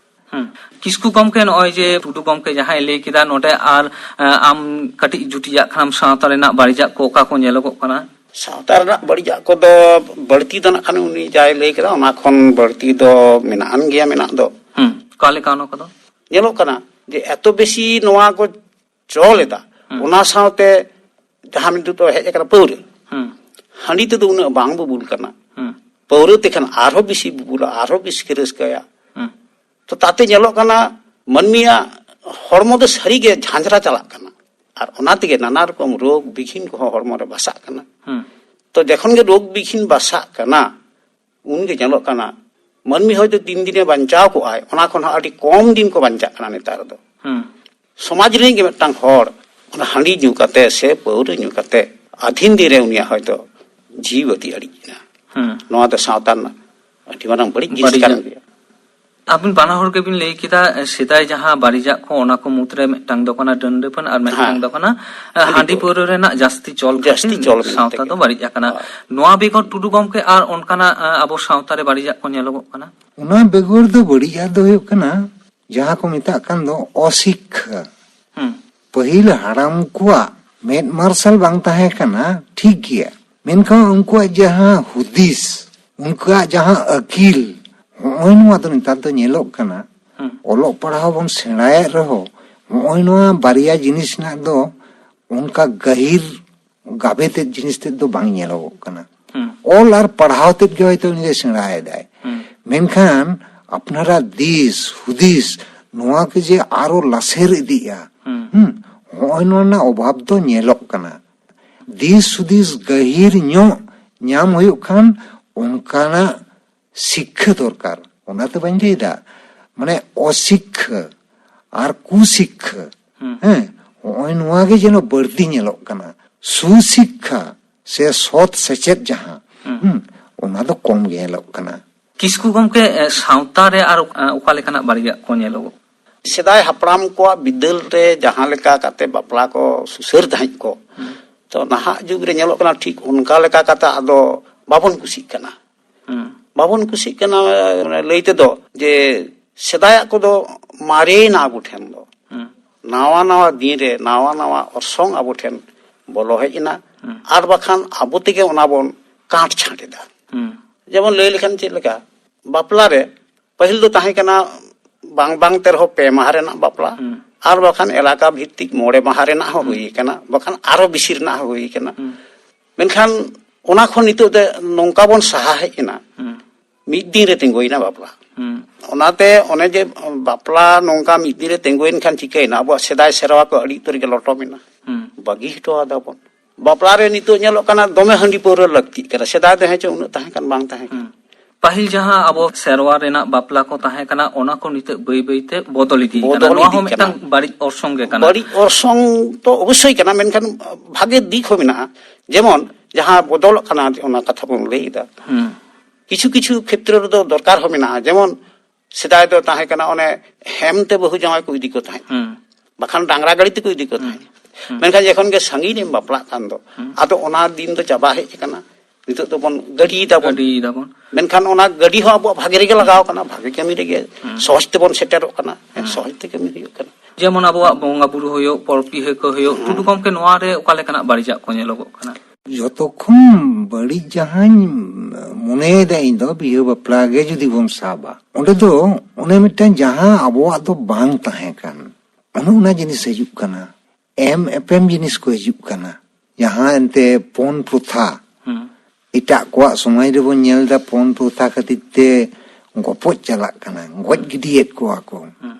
ᱦᱩᱸ᱾ ᱠᱤᱥᱠᱩ ᱜᱚᱢᱠᱮ, ᱱᱚᱜᱼᱚᱭ ᱡᱮ ᱴᱩᱰᱩ ᱜᱚᱢᱠᱮ ᱡᱟᱦᱟᱸᱭ ᱞᱟᱹᱭ ᱠᱮᱫᱟ, ᱱᱚᱰᱮ ᱟᱨ ᱮ, ᱟᱢ ᱠᱟᱹᱴᱤᱡ ᱡᱩᱴᱤᱡᱟᱜ ᱠᱷᱟᱱ ᱥᱟᱶᱛᱟ ᱨᱮᱱᱟᱜ ᱵᱟᱹᱲᱤᱡᱟᱜ ᱠᱚ ᱚᱠᱟ ᱠᱚ ᱧᱮᱞᱚᱜᱚᱜ ᱠᱟᱱᱟ? ᱥᱟᱶᱛᱟ ᱨᱮᱱᱟᱜ ᱵᱟᱹᱲᱤᱡᱟᱜ ᱠᱚᱫᱚ ᱵᱟᱹᱲᱛᱤ ᱫᱚ ᱱᱟᱜ ᱠᱷᱟᱱ ᱩᱱᱤ ᱡᱟᱭ ᱞᱟᱹᱭ ᱠᱮᱫᱟ, ᱚᱱᱟ ᱠᱷᱚᱱ ᱵᱟᱹᱲᱛᱤ ᱫᱚ ᱢᱮᱱᱟᱜ ᱟᱱ ᱜᱮᱭᱟ, ᱢᱮᱱᱟᱜ ᱫᱚ᱾ ᱦᱩᱸ᱾ ᱚᱠᱟ ᱞᱮᱠᱟ ᱚᱱᱟ ᱠᱚᱫᱚ? ᱧᱮᱞᱚᱜ ᱠᱟᱱᱟ ᱡᱮ ᱮᱛᱚ ᱵᱮᱥᱤ ᱱᱚᱣᱟ ᱠᱚ ᱪᱚᱞ ᱮᱫᱟ, ᱦᱩᱸ᱾ ᱚᱱᱟ ᱥᱟᱶᱛᱮ ᱡᱟᱦᱟᱸ ᱱᱤᱛᱚᱜ ᱫᱚ ᱦᱮᱡ ᱟᱠᱟᱱᱟ ᱯᱟᱹᱣᱨᱟᱹ, ᱦᱩᱸ᱾ ᱦᱟᱺᱰᱤ ᱛᱮᱫᱚ ᱩᱱᱟᱹᱜ ᱵᱟᱝ ᱵᱩᱵᱩᱞ ᱠᱟᱱᱟ᱾ ᱦᱩᱸ᱾ ᱯᱟᱹᱣᱨᱟᱹ ᱛᱮᱠᱷᱟᱱ ᱟᱨᱦᱚᱸ ᱵᱮᱥᱤ ᱵᱩᱵᱩᱞᱟ, ᱟᱨᱦᱚᱸ ᱵᱮᱥᱤ ᱨᱟᱹᱥᱠᱟᱹᱭᱟ᱾ ᱦᱩᱸ᱾ ᱛᱚ ᱛᱟᱛᱮ ᱧᱮᱞᱚᱜ ᱠᱟᱱᱟ ᱢᱟᱹᱱᱢᱤᱭᱟᱜ ᱦᱚᱲᱢᱚ ᱫᱚ ᱥᱟᱹᱨᱤᱜᱮ ᱡᱷᱟᱸᱡᱽᱨᱟ ᱪᱟᱞᱟᱜ ᱠᱟᱱᱟ, ᱟᱨ ᱚᱱᱟ ᱛᱮᱜᱮ ᱱᱟᱱᱟ ᱨᱚᱠᱚᱢ ᱨᱳᱜᱽ ᱵᱤᱜᱷᱤᱱ ᱠᱚᱦᱚᱸ ᱦᱚᱲᱢᱚ ᱨᱮ ᱵᱟᱥᱟᱜ ᱠᱟᱱᱟ᱾ ᱦᱩᱸ᱾ ᱛᱚ ᱡᱚᱠᱷᱚᱱ ᱜᱮ ᱨᱳᱜᱽ ᱵᱤᱜᱷᱤᱱ ᱵᱟᱥᱟᱜ ᱠᱟᱱᱟ, ᱩᱱᱜᱮ ᱧᱮᱞᱚᱜ ᱠᱟᱱᱟ ᱢᱟᱹᱱᱢᱤ ᱦᱚᱭᱛᱳ ᱛᱤᱱ ᱫᱤᱱᱮ ᱵᱟᱧᱪᱟᱣ ᱠᱚᱜᱼᱟᱭ, ᱚᱱᱟ ᱠᱷᱚᱱ ᱦᱚᱸ ᱟᱹᱰᱤ ᱠᱚᱢ ᱫᱤᱱ ᱠᱚ ᱵᱟᱧᱪᱟᱜ ᱠᱟᱱᱟ ᱱᱮᱛᱟᱨ ᱫᱚ᱾ ᱦᱩᱸ᱾ ᱥᱚᱢᱟᱡᱽ ᱨᱤᱱᱤᱡ ᱜᱮ ᱢᱤᱫᱴᱟᱝ ᱦᱚᱲ ᱚᱱᱟ ᱦᱟᱺᱰᱤ ᱧᱩ ᱠᱟᱛᱮ ᱥᱮ ᱯᱟᱹᱣᱨᱟᱹ ᱧᱩ ᱠᱟᱛᱮ ᱟᱹᱫᱷᱤᱱ ᱫᱤᱱ ᱨᱮ ᱩᱱᱤᱭᱟᱜ ᱦᱚᱭᱛᱳ ᱡᱤᱣᱤ ᱵᱟᱹᱛᱤ ᱟᱹᱲᱤᱡ ᱮᱱᱟ᱾ ᱦᱩᱸ᱾ ᱱᱚᱣᱟ ᱫᱚ ᱥᱟᱶᱛᱟ ᱨᱮᱱᱟᱜ ᱟᱹᱰᱤ ᱢᱟᱨᱟᱝ ᱵᱟᱹᱲᱤᱡ ᱡᱤᱱᱤᱥ ᱵᱟᱹᱲᱤᱡᱟᱜ᱾ ᱠᱟᱱ ᱜᱮᱭᱟ᱾ ᱟᱹᱵᱤᱱ ᱵᱟᱱᱟ ᱦᱚᱲ ᱜᱮᱵᱤᱱ ᱞᱟᱹᱭ ᱠᱮᱫᱟ, ᱮ, ᱥᱮᱫᱟᱭ ᱡᱟᱦᱟᱸ ᱵᱟᱹᱲᱤᱡᱟᱜ ᱠᱚ, ᱚᱱᱟ ᱠᱚ ᱢᱩᱫᱽᱨᱮ ᱢᱤᱫᱴᱟᱝ ᱫᱚ ᱠᱟᱱᱟ ᱰᱟᱹᱱ ᱰᱟᱹᱯᱟᱹᱱ ᱟᱨ ᱢᱤᱫᱴᱟᱝ ᱦᱮᱸ᱾ ᱫᱚ ᱠᱟᱱᱟ, ᱮ, ᱦᱟᱺᱰᱤ ᱦᱟᱺᱰᱤ ᱯᱟᱹᱣᱨᱟᱹ᱾ ᱯᱟᱹᱣᱨᱟᱹ ᱨᱮᱱᱟᱜ ᱡᱟᱹᱥᱛᱤ ᱪᱚᱞ ᱡᱟᱹᱥᱛᱤ ᱠᱷᱟᱹᱛᱤᱨ ᱪᱚᱞ ᱢᱮᱱᱟᱜ ᱥᱟᱶᱛᱟ ᱛᱮᱜᱮ᱾ ᱫᱚ ᱵᱟᱹᱲᱤᱡ ᱟᱠᱟᱱᱟ᱾ ᱦᱳᱭ᱾ ᱱᱚᱣᱟ ᱵᱮᱜᱚᱨ ᱴᱩᱰᱩ ᱜᱚᱢᱠᱮ ᱟᱨ ᱚᱱᱠᱟᱱᱟᱜ, ᱮ, ᱟᱵᱚ ᱥᱟᱶᱛᱟ ᱨᱮ ᱵᱟᱹᱲᱤᱡᱟᱜ ᱠᱚ ᱧᱮᱞᱚᱜᱚᱜ ᱠᱟᱱᱟ? ᱚᱱᱟ ᱵᱮᱜᱚᱨ ᱫᱚ ᱵᱟᱹᱲᱤᱡᱟᱜ ᱫᱚ ᱦᱩᱭᱩᱜ ᱠᱟᱱᱟ ᱡᱟᱦᱟᱸ ᱠᱚ ᱢᱮᱛᱟᱜ ᱠᱟᱱ ᱫᱚ ᱚᱥᱤᱠᱠᱷᱟ᱾ ᱦᱩᱸ᱾ ᱯᱟᱹᱦᱤᱞ ᱦᱟᱲᱟᱢ ᱠᱚᱣᱟᱜ ᱢᱮᱫ ᱢᱟᱨᱥᱟᱞ ᱵᱟᱝ ᱛᱟᱦᱮᱸ ᱠᱟᱱᱟ, ᱴᱷᱤᱠ ᱜᱮᱭᱟ, ᱢᱮᱱᱠᱷᱟᱱ ᱩᱱᱠᱩᱣᱟᱜ ᱡᱟᱦᱟᱸ ᱦᱩᱫᱤᱥ, ᱩᱱᱠᱩᱣᱟᱜ ᱡᱟᱦᱟᱸ ᱟᱹᱠᱤᱞ, ᱦᱚᱸᱜᱼᱚᱭ ᱱᱚᱣᱟ ᱫᱚ ᱱᱮᱛᱟᱨ ᱫᱚ ᱧᱮᱞᱚᱜ ᱠᱟᱱᱟ᱾ ᱦᱩᱸ᱾ ᱚᱞᱚᱜ ᱯᱟᱲᱦᱟᱣ ᱵᱚᱱ ᱥᱮᱬᱟᱭᱮᱫ ᱨᱮᱦᱚᱸ ᱦᱚᱸᱜᱼᱚᱭ ᱱᱚᱣᱟ ᱵᱟᱨᱭᱟ ᱡᱤᱱᱤᱥ ᱨᱮᱱᱟᱜ ᱫᱚ ᱚᱱᱠᱟ ᱜᱟᱹᱦᱤᱨ ᱜᱟᱵᱮ ᱛᱮᱫ ᱡᱤᱱᱤᱥ ᱛᱮᱫ ᱫᱚ ᱵᱟᱝ ᱧᱮᱞᱚᱜᱚᱜ ᱠᱟᱱᱟ᱾ ᱦᱩᱸ᱾ ᱚᱞ ᱟᱨ ᱯᱟᱲᱦᱟᱣ ᱛᱮᱫ ᱜᱮ ᱦᱚᱭᱛᱳ ᱩᱱᱤ ᱫᱚᱭ ᱥᱮᱬᱟᱭᱮᱫᱟᱭ, ᱦᱩᱸ᱾ ᱢᱮᱱᱠᱷᱟᱱ ᱟᱯᱱᱟᱨᱟᱜ ᱫᱤᱥ ᱦᱩᱫᱤᱥ ᱱᱚᱣᱟ ᱠᱚ ᱡᱮ ᱟᱨᱚ ᱞᱟᱥᱮᱨ ᱤᱫᱤᱜᱼᱟ, ᱦᱩᱸ᱾ ᱦᱩᱸ, ᱦᱚᱸᱜᱼᱚᱭ ᱱᱚᱣᱟ ᱨᱮᱱᱟᱜ ᱚᱵᱷᱟᱵᱽ ᱫᱚ ᱧᱮᱞᱚᱜ ᱠᱟᱱᱟ᱾ ᱫᱤᱥ ᱦᱩᱫᱤᱥ ᱜᱟᱹᱦᱤᱨ ᱧᱚᱜ ᱧᱟᱢ ᱦᱩᱭᱩᱜ ᱠᱷᱟᱱ ᱚᱱᱠᱟᱱᱟᱜ ᱥᱤᱠᱠᱷᱟᱹ ᱫᱚᱨᱠᱟᱨ᱾ ᱚᱱᱟᱛᱮ ᱵᱟᱹᱧ ᱞᱟᱹᱭᱫᱟ ᱢᱟᱱᱮ ᱚᱥᱤᱠᱠᱷᱟ ᱟᱨ ᱠᱩᱥᱤᱠᱠᱷᱟ, ᱦᱮᱸ, ᱦᱚᱸᱜᱼᱚᱭ ᱱᱚᱣᱟ ᱜᱮ ᱡᱮᱱᱚ ᱵᱟᱹᱲᱛᱤ ᱧᱮᱞᱚᱜ ᱠᱟᱱᱟ᱾ ᱥᱩᱥᱤᱠᱠᱷᱟ ᱥᱮ ᱥᱚᱛ ᱥᱮᱪᱮᱫ ᱡᱟᱦᱟᱸ, ᱦᱩᱸ, ᱚᱱᱟ ᱫᱚ ᱠᱚᱢ ᱜᱮ ᱧᱮᱞᱚᱜ ᱠᱟᱱᱟ᱾ ᱠᱤᱥᱠᱩ ᱜᱚᱢᱠᱮ, ᱮ, ᱥᱟᱶᱛᱟ ᱨᱮ ᱟᱨ, ᱮ, ᱚᱠᱟ ᱞᱮᱠᱟᱱᱟᱜ ᱵᱟᱹᱲᱤᱡᱟᱜ ᱠᱚ ᱧᱮᱞᱚᱜᱚᱜ? ᱥᱮᱫᱟᱭ ᱦᱟᱯᱲᱟᱢ ᱠᱚᱣᱟᱜ ᱵᱤᱫᱟᱹᱞ ᱨᱮ ᱡᱟᱦᱟᱸ ᱞᱮᱠᱟ ᱠᱟᱛᱮ ᱵᱟᱯᱞᱟ ᱠᱚ ᱥᱩᱥᱟᱹᱨ ᱛᱟᱦᱮᱸᱫ ᱠᱚ, ᱛᱚ ᱱᱟᱦᱟᱜ ᱡᱩᱜᱽ ᱨᱮ ᱧᱮᱞᱚᱜ ᱠᱟᱱᱟ ᱴᱷᱤᱠ ᱚᱱᱠᱟ ᱞᱮᱠᱟ ᱠᱟᱛᱮ ᱟᱫᱚ ᱵᱟᱵᱚᱱ ᱠᱩᱥᱤᱜ ᱠᱟᱱᱟ᱾ ᱦᱩᱸ᱾ ᱵᱟᱵᱚᱱ ᱠᱩᱥᱤᱜ ᱠᱟᱱᱟ, ᱢᱟᱱᱮ, ᱞᱟᱹᱭ ᱛᱮᱫᱚ ᱡᱮ ᱥᱮᱫᱟᱭᱟᱜ ᱠᱚᱫᱚ ᱢᱟᱨᱮᱭᱮᱱᱟ ᱟᱵᱚ ᱴᱷᱮᱱ ᱫᱚ᱾ ᱦᱩᱸ᱾ ᱱᱟᱣᱟ ᱱᱟᱣᱟ ᱫᱤᱱ ᱨᱮ ᱱᱟᱣᱟ ᱱᱟᱣᱟ ᱚᱨᱥᱚᱝ ᱟᱵᱚ ᱴᱷᱮᱱ ᱵᱚᱞᱚ ᱦᱮᱡ ᱮᱱᱟ᱾ ᱦᱩᱸ᱾ ᱟᱨ ᱵᱟᱠᱷᱟᱱ ᱟᱵᱚ ᱛᱮᱜᱮ ᱚᱱᱟ ᱵᱚᱱ ᱠᱟᱸᱴ ᱪᱷᱟᱸᱴ ᱮᱫᱟ᱾ ᱦᱩᱸ᱾ ᱡᱮᱢᱚᱱ ᱞᱟᱹᱭ ᱞᱮᱠᱷᱟᱱ ᱪᱮᱫ ᱞᱮᱠᱟ, ᱵᱟᱯᱞᱟ ᱨᱮ ᱯᱟᱹᱦᱤᱞ ᱫᱚ ᱛᱟᱦᱮᱸ ᱠᱟᱱᱟ ᱵᱟᱝ ᱵᱟᱝ ᱛᱮ ᱨᱮᱦᱚᱸ ᱯᱮ ᱢᱟᱦᱟ ᱨᱮᱱᱟᱜ ᱵᱟᱯᱞᱟ, ᱦᱩᱸ᱾ ᱟᱨ ᱵᱟᱠᱷᱟᱱ ᱮᱞᱟᱠᱟ ᱵᱷᱤᱛᱛᱤᱠ ᱢᱚᱬᱮ ᱢᱟᱦᱟ ᱨᱮᱱᱟᱜ ᱦᱚᱸ ᱦᱩᱸ᱾ ᱦᱩᱭ ᱠᱟᱱᱟ, ᱵᱟᱠᱷᱟᱱ ᱟᱨᱚ ᱵᱮᱥᱤ ᱨᱮᱱᱟᱜ ᱦᱚᱸ ᱦᱩᱭ ᱠᱟᱱᱟ᱾ ᱦᱩᱸ᱾ ᱢᱮᱱᱠᱷᱟᱱ ᱚᱱᱟ ᱠᱷᱚᱱ ᱱᱤᱛᱚᱜ ᱫᱚ ᱱᱚᱝᱠᱟ ᱵᱚᱱ ᱥᱟᱦᱟ ᱦᱮᱡ ᱮᱱᱟ, ᱦᱩᱸ᱾ ᱢᱤᱫ ᱫᱤᱱ ᱨᱮ ᱛᱤᱸᱜᱩᱭᱮᱱᱟ ᱵᱟᱯᱞᱟ᱾ ᱦᱩᱸ᱾ ᱚᱱᱟᱛᱮ ᱚᱱᱮ ᱡᱮ ᱵᱟᱯᱞᱟ ᱱᱚᱝᱠᱟ ᱢᱤᱫ ᱫᱤᱱ ᱨᱮ ᱛᱤᱸᱜᱩᱭᱮᱱ ᱠᱷᱟᱱ ᱪᱤᱠᱟᱹᱭᱮᱱᱟ? ᱟᱵᱚᱣᱟᱜ ᱥᱮᱫᱟᱭ ᱥᱮᱨᱣᱟ ᱠᱚ ᱟᱹᱰᱤ ᱩᱛᱟᱹᱨ ᱜᱮ ᱞᱚᱴᱚᱢ ᱮᱱᱟ᱾ ᱦᱩᱸ᱾ ᱵᱟᱹᱜᱤ ᱦᱚᱴᱚ ᱟᱫᱟ ᱵᱚᱱ᱾ ᱵᱟᱯᱞᱟ ᱨᱮ ᱱᱤᱛᱚᱜ ᱧᱮᱞᱚᱜ ᱠᱟᱱᱟ ᱫᱚᱢᱮ ᱦᱟᱺᱰᱤ ᱯᱟᱹᱣᱨᱟᱹ ᱞᱟᱹᱠᱛᱤᱜ ᱠᱟᱱᱟ, ᱥᱮᱫᱟᱭ ᱫᱚ ᱦᱮᱸ ᱪᱚ ᱩᱱᱟᱹᱜ ᱛᱟᱦᱮᱸ ᱠᱟᱱ ᱵᱟᱝ ᱛᱟᱦᱮᱸ ᱠᱟᱱᱟ᱾ ᱦᱩᱸ᱾ ᱯᱟᱹᱦᱤᱞ ᱡᱟᱦᱟᱸ ᱟᱵᱚ ᱥᱮᱨᱣᱟ ᱨᱮᱱᱟᱜ ᱵᱟᱯᱞᱟ ᱠᱚ ᱛᱟᱦᱮᱸ ᱠᱟᱱᱟ, ᱚᱱᱟ ᱠᱚ ᱱᱤᱛᱚᱜ ᱵᱟᱹᱭ ᱵᱟᱹᱭ ᱛᱮ ᱵᱚᱫᱚᱞ ᱤᱫᱤᱜ ᱠᱟᱱᱟ᱾ ᱵᱚᱫᱚᱞ ᱱᱚᱣᱟ ᱤᱫᱤᱜ ᱦᱚᱸ ᱢᱤᱫᱴᱟᱝ ᱠᱟᱱᱟ᱾ ᱵᱟᱹᱲᱤᱡ ᱚᱨᱥᱚᱝ ᱜᱮ ᱠᱟᱱᱟ᱾ ᱵᱟᱹᱲᱤᱡ ᱚᱨᱥᱚᱝ ᱛᱚ ᱚᱵᱚᱥᱥᱳᱭ ᱠᱟᱱᱟ, ᱢᱮᱱᱠᱷᱟᱱ ᱵᱷᱟᱜᱮ ᱫᱤᱠ ᱦᱚᱸ ᱢᱮᱱᱟᱜᱼᱟ᱾ ᱡᱮᱢᱚᱱ ᱡᱟᱦᱟᱸ ᱵᱚᱫᱚᱞᱚᱜ ᱠᱟᱱᱟ, ᱚᱱᱟ ᱠᱟᱛᱷᱟ ᱵᱚᱱ ᱞᱟᱹᱭ ᱮᱫᱟ᱾ ᱦᱩᱸ᱾ ᱠᱤᱪᱷᱩ ᱠᱤᱪᱷᱩ ᱠᱷᱮᱛᱨᱚ ᱨᱮᱫᱚ ᱫᱚᱨᱠᱟᱨ ᱦᱚᱸ ᱢᱮᱱᱟᱜᱼᱟ᱾ ᱡᱮᱢᱚᱱ ᱥᱮᱫᱟᱭ ᱫᱚ ᱛᱟᱦᱮᱸ ᱠᱟᱱᱟ ᱚᱱᱮ ᱦᱮᱢ ᱛᱮ ᱵᱟᱹᱦᱩ ᱡᱟᱶᱟᱭ ᱠᱚ ᱤᱫᱤ ᱠᱚ ᱛᱟᱦᱮᱸᱫ, ᱦᱩᱸ᱾ ᱵᱟᱠᱷᱟᱱ ᱰᱟᱝᱨᱟ ᱜᱟᱹᱲᱤ ᱛᱮᱠᱚ ᱤᱫᱤ ᱠᱚ ᱛᱟᱦᱮᱸᱫ᱾ ᱦᱩᱸ᱾ ᱢᱮᱱᱠᱷᱟᱱ ᱡᱚᱠᱷᱚᱱ ᱜᱮ ᱥᱟᱺᱜᱤᱧ ᱨᱮᱢ ᱵᱟᱯᱞᱟᱜ ᱠᱟᱱ ᱫᱚ, ᱦᱩᱸ᱾ ᱟᱫᱚ ᱚᱱᱟ ᱫᱤᱱ ᱫᱚ ᱪᱟᱵᱟ ᱦᱮᱡ ᱟᱠᱟᱱᱟ᱾ ᱱᱤᱛᱚᱜ ᱫᱚᱵᱚᱱ ᱜᱟᱹᱰᱤᱭ ᱫᱟᱵᱚᱱ᱾ ᱜᱟᱹᱰᱤᱭ ᱫᱟᱵᱚᱱ᱾ ᱢᱮᱱᱠᱷᱟᱱ ᱚᱱᱟ ᱜᱟᱹᱰᱤ ᱦᱚᱸ ᱟᱵᱚᱣᱟᱜ ᱵᱷᱟᱜᱮ ᱨᱮᱜᱮ ᱞᱟᱜᱟᱣ ᱠᱟᱱᱟ, ᱵᱷᱟᱜᱮ ᱠᱟᱹᱢᱤ ᱨᱮᱜᱮ ᱦᱩᱸ᱾ ᱥᱚᱦᱚᱡ ᱛᱮᱵᱚᱱ ᱥᱮᱴᱮᱨᱚᱜ ᱠᱟᱱᱟ, ᱦᱩᱸ᱾ ᱥᱚᱦᱚᱡ ᱛᱮ ᱠᱟᱹᱢᱤ ᱦᱩᱭᱩᱜ ᱠᱟᱱᱟ᱾ ᱡᱮᱢᱚᱱ ᱟᱵᱚᱣᱟᱜ ᱵᱚᱸᱜᱟ ᱵᱩᱨᱩ ᱦᱩᱭᱩᱜ, ᱯᱚᱨᱚᱵᱽ ᱯᱤᱦᱟᱹ ᱠᱚ ᱦᱩᱭᱩᱜ, ᱦᱩᱸ᱾ ᱴᱩᱰᱩ ᱜᱚᱢᱠᱮ, ᱱᱚᱣᱟ ᱨᱮ ᱚᱠᱟ ᱞᱮᱠᱟᱱᱟᱜ ᱵᱟᱹᱲᱤᱡᱟᱜ ᱠᱚ ᱧᱮᱞᱚᱜᱚᱜ ᱠᱟᱱᱟ? ᱡᱚᱛᱚ ᱠᱷᱚᱱ ᱵᱟᱹᱲᱤᱡ ᱡᱟᱦᱟᱸᱧ ᱢᱚᱱᱮᱭᱮᱫᱟ ᱤᱧ ᱫᱚ, ᱵᱤᱦᱟᱹ ᱵᱟᱯᱞᱟ ᱜᱮ ᱡᱩᱫᱤ ᱵᱚᱱ ᱥᱟᱵᱟ, ᱚᱸᱰᱮ ᱫᱚ ᱚᱱᱮ ᱢᱤᱫᱴᱟᱝ ᱡᱟᱦᱟᱸ ᱟᱵᱚᱣᱟᱜ ᱫᱚ ᱵᱟᱝ ᱛᱟᱦᱮᱸ ᱠᱟᱱ, ᱚᱱᱮ ᱚᱱᱟ ᱡᱤᱱᱤᱥ ᱦᱤᱡᱩᱜ ᱠᱟᱱᱟ, ᱮᱢ ᱮᱯᱮᱢ ᱡᱤᱱᱤᱥ ᱠᱚ ᱦᱤᱡᱩᱜ ᱠᱟᱱᱟ, ᱡᱟᱦᱟᱸ ᱮᱱᱛᱮ ᱯᱚᱱ ᱯᱨᱚᱛᱷᱟ, ᱦᱩᱸ᱾ ᱮᱴᱟᱜ ᱠᱚᱣᱟᱜ ᱥᱚᱢᱟᱡᱽ ᱨᱮᱵᱚᱱ ᱧᱮᱞ ᱮᱫᱟ, ᱯᱚᱱ ᱯᱨᱚᱛᱷᱟ ᱠᱷᱟᱹᱛᱤᱨ ᱛᱮ ᱜᱚᱯᱚᱡ ᱪᱟᱞᱟᱜ ᱠᱟᱱᱟ, ᱜᱚᱡ ᱜᱤᱰᱤᱭᱮᱫ ᱠᱚᱣᱟ ᱠᱚ᱾ ᱦᱩᱸ᱾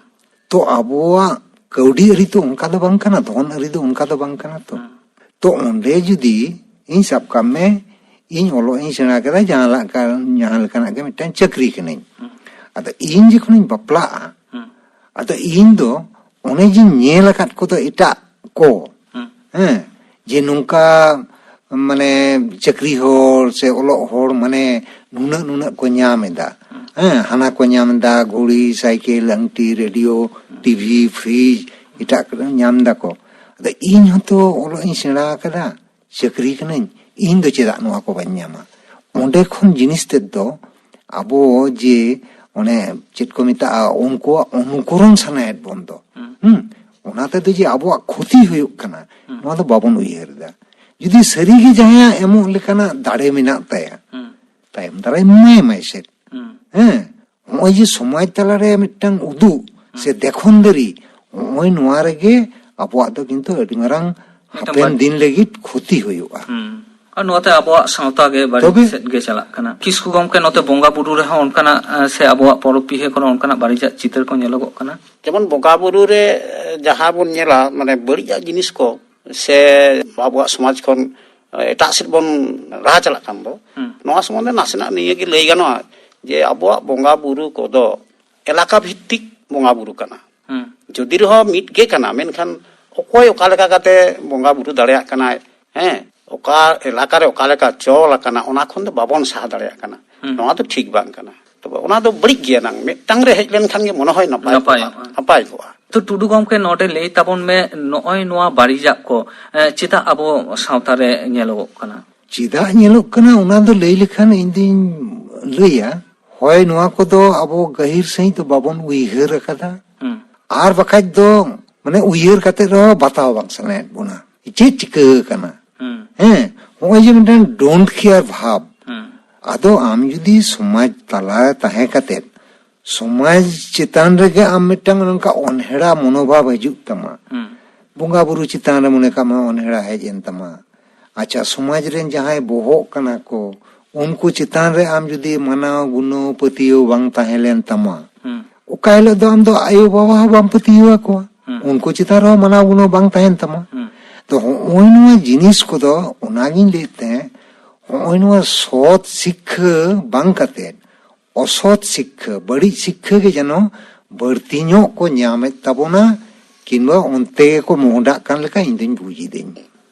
ᱛᱚ ᱟᱵᱚᱣᱟᱜ ᱠᱟᱹᱣᱰᱤ ᱟᱹᱨᱤ ᱛᱚ ᱚᱱᱠᱟ ᱫᱚ ᱵᱟᱝ ᱠᱟᱱᱟ, ᱫᱷᱚᱱ ᱟᱹᱨᱤ ᱫᱚ ᱚᱱᱠᱟ ᱫᱚ ᱵᱟᱝ ᱠᱟᱱᱟ ᱛᱚ᱾ ᱦᱩᱸ᱾ ᱛᱚ ᱚᱸᱰᱮ ᱡᱩᱫᱤ ᱤᱧ ᱥᱟᱵ ᱠᱟᱜ ᱢᱮ, ᱤᱧ ᱚᱞᱚᱜ ᱤᱧ ᱥᱮᱬᱟ ᱠᱮᱫᱟ, ᱡᱟᱦᱟᱸ ᱞᱮᱠᱟ-, ᱡᱟᱦᱟᱸ ᱞᱮᱠᱟᱱᱟᱜ ᱜᱮ ᱢᱤᱫᱴᱟᱝ ᱪᱟᱹᱠᱨᱤ ᱠᱟᱹᱱᱟᱹᱧ᱾ ᱦᱩᱸ᱾ ᱟᱫᱚ ᱤᱧ ᱡᱚᱠᱷᱚᱱᱤᱧ ᱵᱟᱯᱞᱟᱜᱼᱟ, ᱦᱩᱸ᱾ ᱟᱫᱚ ᱤᱧ ᱫᱚ ᱚᱱᱮ ᱡᱮᱧ ᱧᱮᱞ ᱟᱠᱟᱫ ᱠᱚᱫᱚ ᱮᱴᱟᱜ ᱠᱚ, ᱦᱩᱸ᱾ ᱦᱮᱸ, ᱡᱮ ᱱᱚᱝᱠᱟ ᱢᱟᱱᱮ ᱪᱟᱹᱠᱨᱤ ᱦᱚᱲ ᱥᱮ ᱚᱞᱚᱜ ᱦᱚᱲ ᱢᱟᱱᱮ ᱱᱩᱱᱟᱹᱜ ᱱᱩᱱᱟᱹᱜ ᱠᱚ ᱧᱟᱢ ᱮᱫᱟ, ᱦᱩᱸ᱾ ᱦᱮᱸ, ᱦᱟᱱᱟ ᱠᱚ ᱧᱟᱢ ᱮᱫᱟ, ᱜᱷᱩᱲᱤ, ᱥᱟᱭᱠᱮᱞ, ᱟᱝᱴᱤ, ᱨᱮᱰᱤᱭᱳ, ᱦᱩᱸ᱾ ᱴᱤᱵᱷᱤ, ᱯᱷᱨᱤᱡᱽ, ᱮᱴᱟᱜ ᱠᱚ ᱧᱟᱢ ᱮᱫᱟ ᱠᱚ᱾ ᱟᱫᱚ ᱤᱧ ᱦᱚᱸᱛᱚ ᱚᱞᱚᱜ ᱤᱧ ᱥᱮᱬᱟ ᱟᱠᱟᱫᱟ, ᱪᱟᱹᱠᱨᱤ ᱠᱟᱹᱱᱟᱹᱧ, ᱤᱧ ᱫᱚ ᱪᱮᱫᱟᱜ ᱱᱚᱣᱟ ᱠᱚ ᱵᱟᱹᱧ ᱧᱟᱢᱟ? ᱚᱸᱰᱮ ᱠᱷᱚᱱ ᱡᱤᱱᱤᱥ ᱛᱮᱫ ᱫᱚ ᱟᱵᱚ ᱡᱮ ᱚᱱᱮ ᱪᱮᱫ ᱠᱚ ᱢᱮᱛᱟᱜᱼᱟ, ᱩᱱᱠᱩᱣᱟᱜ ᱚᱱᱩᱠᱚᱨᱚᱱ ᱥᱟᱱᱟᱭᱮᱫ ᱵᱚᱱ ᱫᱚ, ᱦᱩᱸ᱾ ᱦᱩᱸ? ᱚᱱᱟ ᱛᱮᱫᱚ ᱡᱮ ᱟᱵᱚᱣᱟᱜ ᱠᱷᱚᱛᱤ ᱦᱩᱭᱩᱜ ᱠᱟᱱᱟ, ᱦᱩᱸ᱾ ᱱᱚᱣᱟ ᱫᱚ ᱵᱟᱵᱚᱱ ᱩᱭᱦᱟᱹᱨ ᱮᱫᱟ᱾ ᱡᱩᱫᱤ ᱥᱟᱹᱨᱤᱜᱮ ᱡᱟᱦᱟᱸᱭᱟᱜ ᱮᱢᱚᱜ ᱞᱮᱠᱟᱱᱟᱜ ᱫᱟᱲᱮ ᱢᱮᱱᱟᱜ ᱛᱟᱭᱟ, ᱦᱩᱸ᱾ ᱛᱟᱭᱚᱢ ᱫᱟᱨᱟᱢ ᱮᱢᱟᱭ ᱢᱟᱭ ᱥᱮ᱾ ᱦᱩᱸ᱾ ᱦᱮᱸ, ᱱᱚᱜᱼᱚᱭ ᱡᱮ ᱥᱚᱢᱟᱡᱽ ᱛᱟᱞᱟᱨᱮ ᱢᱤᱫᱴᱟᱝ ᱩᱫᱩᱜ ᱥᱮ ᱦᱩᱸ᱾ ᱫᱮᱠᱷᱚᱱ ᱫᱟᱨᱤ, ᱱᱚᱜᱼᱚᱭ ᱱᱚᱣᱟ ᱨᱮᱜᱮ ᱟᱵᱚᱣᱟᱜ ᱫᱚ ᱠᱤᱱᱛᱩ ᱟᱹᱰᱤ ᱢᱟᱨᱟᱝ ᱢᱤᱫᱴᱟᱝ ᱦᱟᱯᱮᱱ ᱵᱟᱹᱲᱤᱡ ᱫᱤᱱ ᱞᱟᱹᱜᱤᱫ ᱠᱷᱚᱛᱤ ᱦᱩᱭᱩᱜᱼᱟ᱾ ᱦᱩᱸ᱾ ᱟᱨ ᱱᱚᱣᱟᱛᱮ ᱟᱵᱚᱣᱟᱜ ᱥᱟᱶᱛᱟ ᱜᱮ ᱵᱟᱹᱲᱤᱡ ᱛᱚᱵᱮ ᱥᱮᱫ ᱜᱮ ᱪᱟᱞᱟᱜ ᱠᱟᱱᱟ᱾ ᱠᱤᱥᱠᱩ ᱜᱚᱢᱠᱮ, ᱱᱚᱛᱮ ᱵᱚᱸᱜᱟ ᱵᱩᱨᱩ ᱨᱮᱦᱚᱸ ᱚᱱᱠᱟᱱᱟᱜ, ᱮ, ᱥᱮ ᱟᱵᱚᱣᱟᱜ ᱯᱚᱨᱚᱵᱽ ᱯᱤᱦᱟᱹ ᱠᱚᱨᱮ ᱚᱱᱠᱟᱱᱟᱜ ᱵᱟᱹᱲᱤᱡᱟᱜ ᱪᱤᱛᱟᱹᱨ ᱠᱚ ᱧᱮᱞᱚᱜᱚᱜ ᱠᱟᱱᱟ? ᱡᱮᱢᱚᱱ ᱵᱚᱸᱜᱟ ᱵᱩᱨᱩ ᱨᱮ, ᱮ, ᱡᱟᱦᱟᱸ ᱵᱚᱱ ᱧᱮᱞᱟ, ᱢᱟᱱᱮ ᱵᱟᱹᱲᱤᱡᱟᱜ ᱡᱤᱱᱤᱥ ᱠᱚ ᱥᱮ ᱟᱵᱚᱣᱟᱜ ᱥᱚᱢᱟᱡᱽ ᱠᱷᱚᱱ, ᱮ, ᱮᱴᱟᱜ ᱥᱮᱫ ᱵᱚᱱ ᱞᱟᱦᱟ ᱪᱟᱞᱟᱜ ᱠᱟᱱ ᱫᱚ, ᱦᱩᱸ᱾ ᱱᱚᱣᱟ ᱥᱚᱢᱵᱚᱱᱫᱷᱮ ᱱᱟᱥᱮᱱᱟᱜ ᱱᱤᱭᱟᱹ ᱜᱮ ᱞᱟᱹᱭ ᱜᱟᱱᱚᱜᱼᱟ ᱡᱮ ᱟᱵᱚᱣᱟᱜ ᱵᱚᱸᱜᱟ ᱵᱩᱨᱩ ᱠᱚᱫᱚ ᱮᱞᱟᱠᱟ ᱵᱷᱤᱛᱛᱤᱠ ᱵᱚᱸᱜᱟ ᱵᱩᱨᱩ ᱠᱟᱱᱟ᱾ ᱦᱩᱸ᱾ ᱡᱩᱫᱤ ᱨᱮᱦᱚᱸ ᱢᱤᱫ ᱜᱮ ᱠᱟᱱᱟ, ᱢᱮᱱᱠᱷᱟᱱ ᱚᱠᱚᱭ ᱚᱠᱟ ᱞᱮᱠᱟ ᱠᱟᱛᱮ ᱵᱚᱸᱜᱟ ᱵᱩᱨᱩ ᱫᱟᱲᱮᱭᱟᱜ ᱠᱟᱱᱟᱭ, ᱦᱮᱸ, ᱚᱠᱟ ᱮᱞᱟᱠᱟ ᱨᱮ ᱚᱠᱟ ᱞᱮᱠᱟ ᱪᱚᱞ ᱟᱠᱟᱱᱟ, ᱚᱱᱟ ᱠᱷᱚᱱ ᱫᱚ ᱵᱟᱵᱚᱱ ᱥᱟᱦᱟ ᱫᱟᱲᱮᱭᱟᱜ ᱠᱟᱱᱟ᱾ ᱦᱩᱸ᱾ ᱱᱚᱣᱟ ᱫᱚ ᱴᱷᱤᱠ ᱵᱟᱝ ᱠᱟᱱᱟ᱾ ᱛᱚᱵᱮ ᱚᱱᱟ ᱫᱚ ᱵᱟᱹᱲᱤᱡ ᱜᱮᱭᱟ ᱱᱟᱝ, ᱢᱤᱫᱴᱟᱝ ᱨᱮ ᱦᱮᱡ ᱞᱮᱱᱠᱷᱟᱱ ᱜᱮ ᱢᱚᱱᱮ ᱦᱚᱭ ᱱᱟᱯᱟᱭ ᱠᱚᱜᱼᱟ, ᱱᱟᱯᱟᱭᱚᱜᱼᱟ᱾ ᱱᱟᱯᱟᱭ ᱠᱚᱜᱼᱟ᱾ ᱛᱚ ᱴᱩᱰᱩ ᱜᱚᱢᱠᱮ, ᱱᱚᱰᱮ ᱞᱟᱹᱭ ᱛᱟᱵᱚᱱ ᱢᱮ, ᱱᱚᱜᱼᱚᱭ ᱱᱚᱣᱟ ᱵᱟᱹᱲᱤᱡᱟᱜ ᱠᱚ, ᱮ, ᱪᱮᱫᱟᱜ ᱟᱵᱚ ᱥᱟᱶᱛᱟ ᱨᱮ ᱧᱮᱞᱚᱜᱚᱜ ᱠᱟᱱᱟ? ᱪᱮᱫᱟᱜ ᱧᱮᱞᱚᱜ ᱠᱟᱱᱟ, ᱚᱱᱟ ᱫᱚ ᱞᱟᱹᱭ ᱞᱮᱠᱷᱟᱱ ᱤᱧ ᱫᱩᱧ ᱞᱟᱹᱭᱟ, ᱦᱳᱭ, ᱱᱚᱣᱟ ᱠᱚᱫᱚ ᱟᱵᱚ ᱜᱟᱹᱦᱤᱨ ᱥᱟᱺᱦᱤᱡ ᱫᱚ ᱵᱟᱵᱚᱱ ᱩᱭᱦᱟᱹᱨ ᱟᱠᱟᱫᱟ᱾ ᱦᱩᱸ᱾ ᱟᱨ ᱵᱟᱠᱷᱟᱡ ᱫᱚ, ᱢᱟᱱᱮ, ᱩᱭᱦᱟᱹᱨ ᱠᱟᱛᱮ ᱨᱮᱦᱚᱸ ᱵᱟᱛᱟᱣ ᱵᱟᱝ ᱥᱟᱱᱟᱭᱮᱫ ᱵᱚᱱᱟ᱾ ᱪᱮᱫ ᱪᱤᱠᱟᱹ ᱟᱠᱟᱱᱟ? ᱦᱩᱸ᱾ ᱦᱮᱸ, ᱱᱚᱜᱼᱚᱭ ᱡᱮ ᱢᱤᱫᱴᱟᱝ don't care ᱵᱷᱟᱵᱽ᱾ ᱦᱩᱸ᱾ ᱟᱫᱚ ᱟᱢ ᱡᱩᱫᱤ ᱥᱚᱢᱟᱡᱽ ᱛᱟᱞᱟ ᱛᱟᱦᱮᱸ ᱠᱟᱛᱮᱫ ᱥᱚᱢᱟᱡᱽ ᱪᱮᱛᱟᱱ ᱨᱮᱜᱮ ᱟᱢ ᱢᱤᱫᱴᱟᱝ ᱱᱚᱝᱠᱟ ᱚᱱᱦᱮᱲᱟ ᱢᱚᱱᱳᱵᱷᱟᱵ ᱦᱤᱡᱩᱜ ᱛᱟᱢᱟ, ᱦᱩᱸ᱾ ᱵᱚᱸᱜᱟ ᱵᱩᱨᱩ ᱪᱮᱛᱟᱱ ᱨᱮ ᱢᱚᱱᱮ ᱠᱟᱜ ᱢᱮ ᱚᱱᱦᱮᱲᱟ ᱦᱮᱡ ᱮᱱ ᱛᱟᱢᱟ, ᱟᱪᱪᱷᱟ, ᱥᱚᱢᱟᱡᱽ ᱨᱮᱱ ᱡᱟᱦᱟᱸᱭ ᱵᱚᱦᱚᱜ ᱠᱟᱱᱟ ᱠᱚ, ᱩᱱᱠᱩ ᱪᱮᱛᱟᱱ ᱨᱮ ᱟᱢ ᱡᱩᱫᱤ ᱢᱟᱱᱟᱣ ᱜᱩᱱᱟᱹᱣ ᱯᱟᱹᱛᱭᱟᱹᱣ ᱵᱟᱝ ᱛᱟᱦᱮᱸ ᱞᱮᱱ ᱛᱟᱢᱟ, ᱦᱩᱸ᱾ ᱚᱠᱟ ᱦᱤᱞᱳᱜ ᱫᱚ ᱟᱢ ᱫᱚ ᱟᱭᱳ ᱵᱟᱵᱟ ᱦᱚᱸ ᱵᱟᱢ ᱯᱟᱹᱛᱭᱟᱹᱣ ᱟᱠᱚᱣᱟ᱾ ᱦᱩᱸ᱾ ᱩᱱᱠᱩ ᱪᱮᱛᱟᱱ ᱨᱮᱦᱚᱸ ᱢᱟᱱᱟᱣ ᱜᱩᱱᱟᱹᱣ ᱵᱟᱝ ᱛᱟᱦᱮᱱ ᱛᱟᱢᱟ᱾ ᱦᱩᱸ᱾ ᱛᱚ, ᱦᱚᱸᱜᱼᱚᱭ ᱱᱚᱣᱟ ᱡᱤᱱᱤᱥ ᱠᱚᱫᱚ, ᱚᱱᱟᱜᱤᱧ ᱞᱟᱹᱭᱮᱫ ᱛᱟᱦᱮᱸᱫ, ᱦᱚᱸᱜᱼᱚᱭ ᱱᱚᱣᱟ ᱥᱚᱛ ᱥᱤᱠᱠᱷᱟᱹ ᱵᱟᱝ ᱠᱟᱛᱮᱫ ᱚᱥᱚᱛ ᱥᱤᱠᱠᱷᱟᱹ, ᱵᱟᱹᱲᱤᱡ ᱥᱤᱠᱠᱷᱟᱹ ᱜᱮ ᱡᱮᱱᱚ ᱵᱟᱹᱲᱛᱤ ᱧᱚᱜ ᱠᱚ ᱧᱟᱢᱮᱫ ᱛᱟᱵᱚᱱᱟ, ᱠᱤᱝᱵᱟ ᱚᱱᱛᱮ ᱜᱮᱠᱚ ᱢᱚᱦᱰᱟᱜ ᱠᱟᱱ ᱞᱮᱠᱟ ᱤᱧ ᱫᱩᱧ ᱵᱩᱡ ᱤᱫᱟᱹᱧ᱾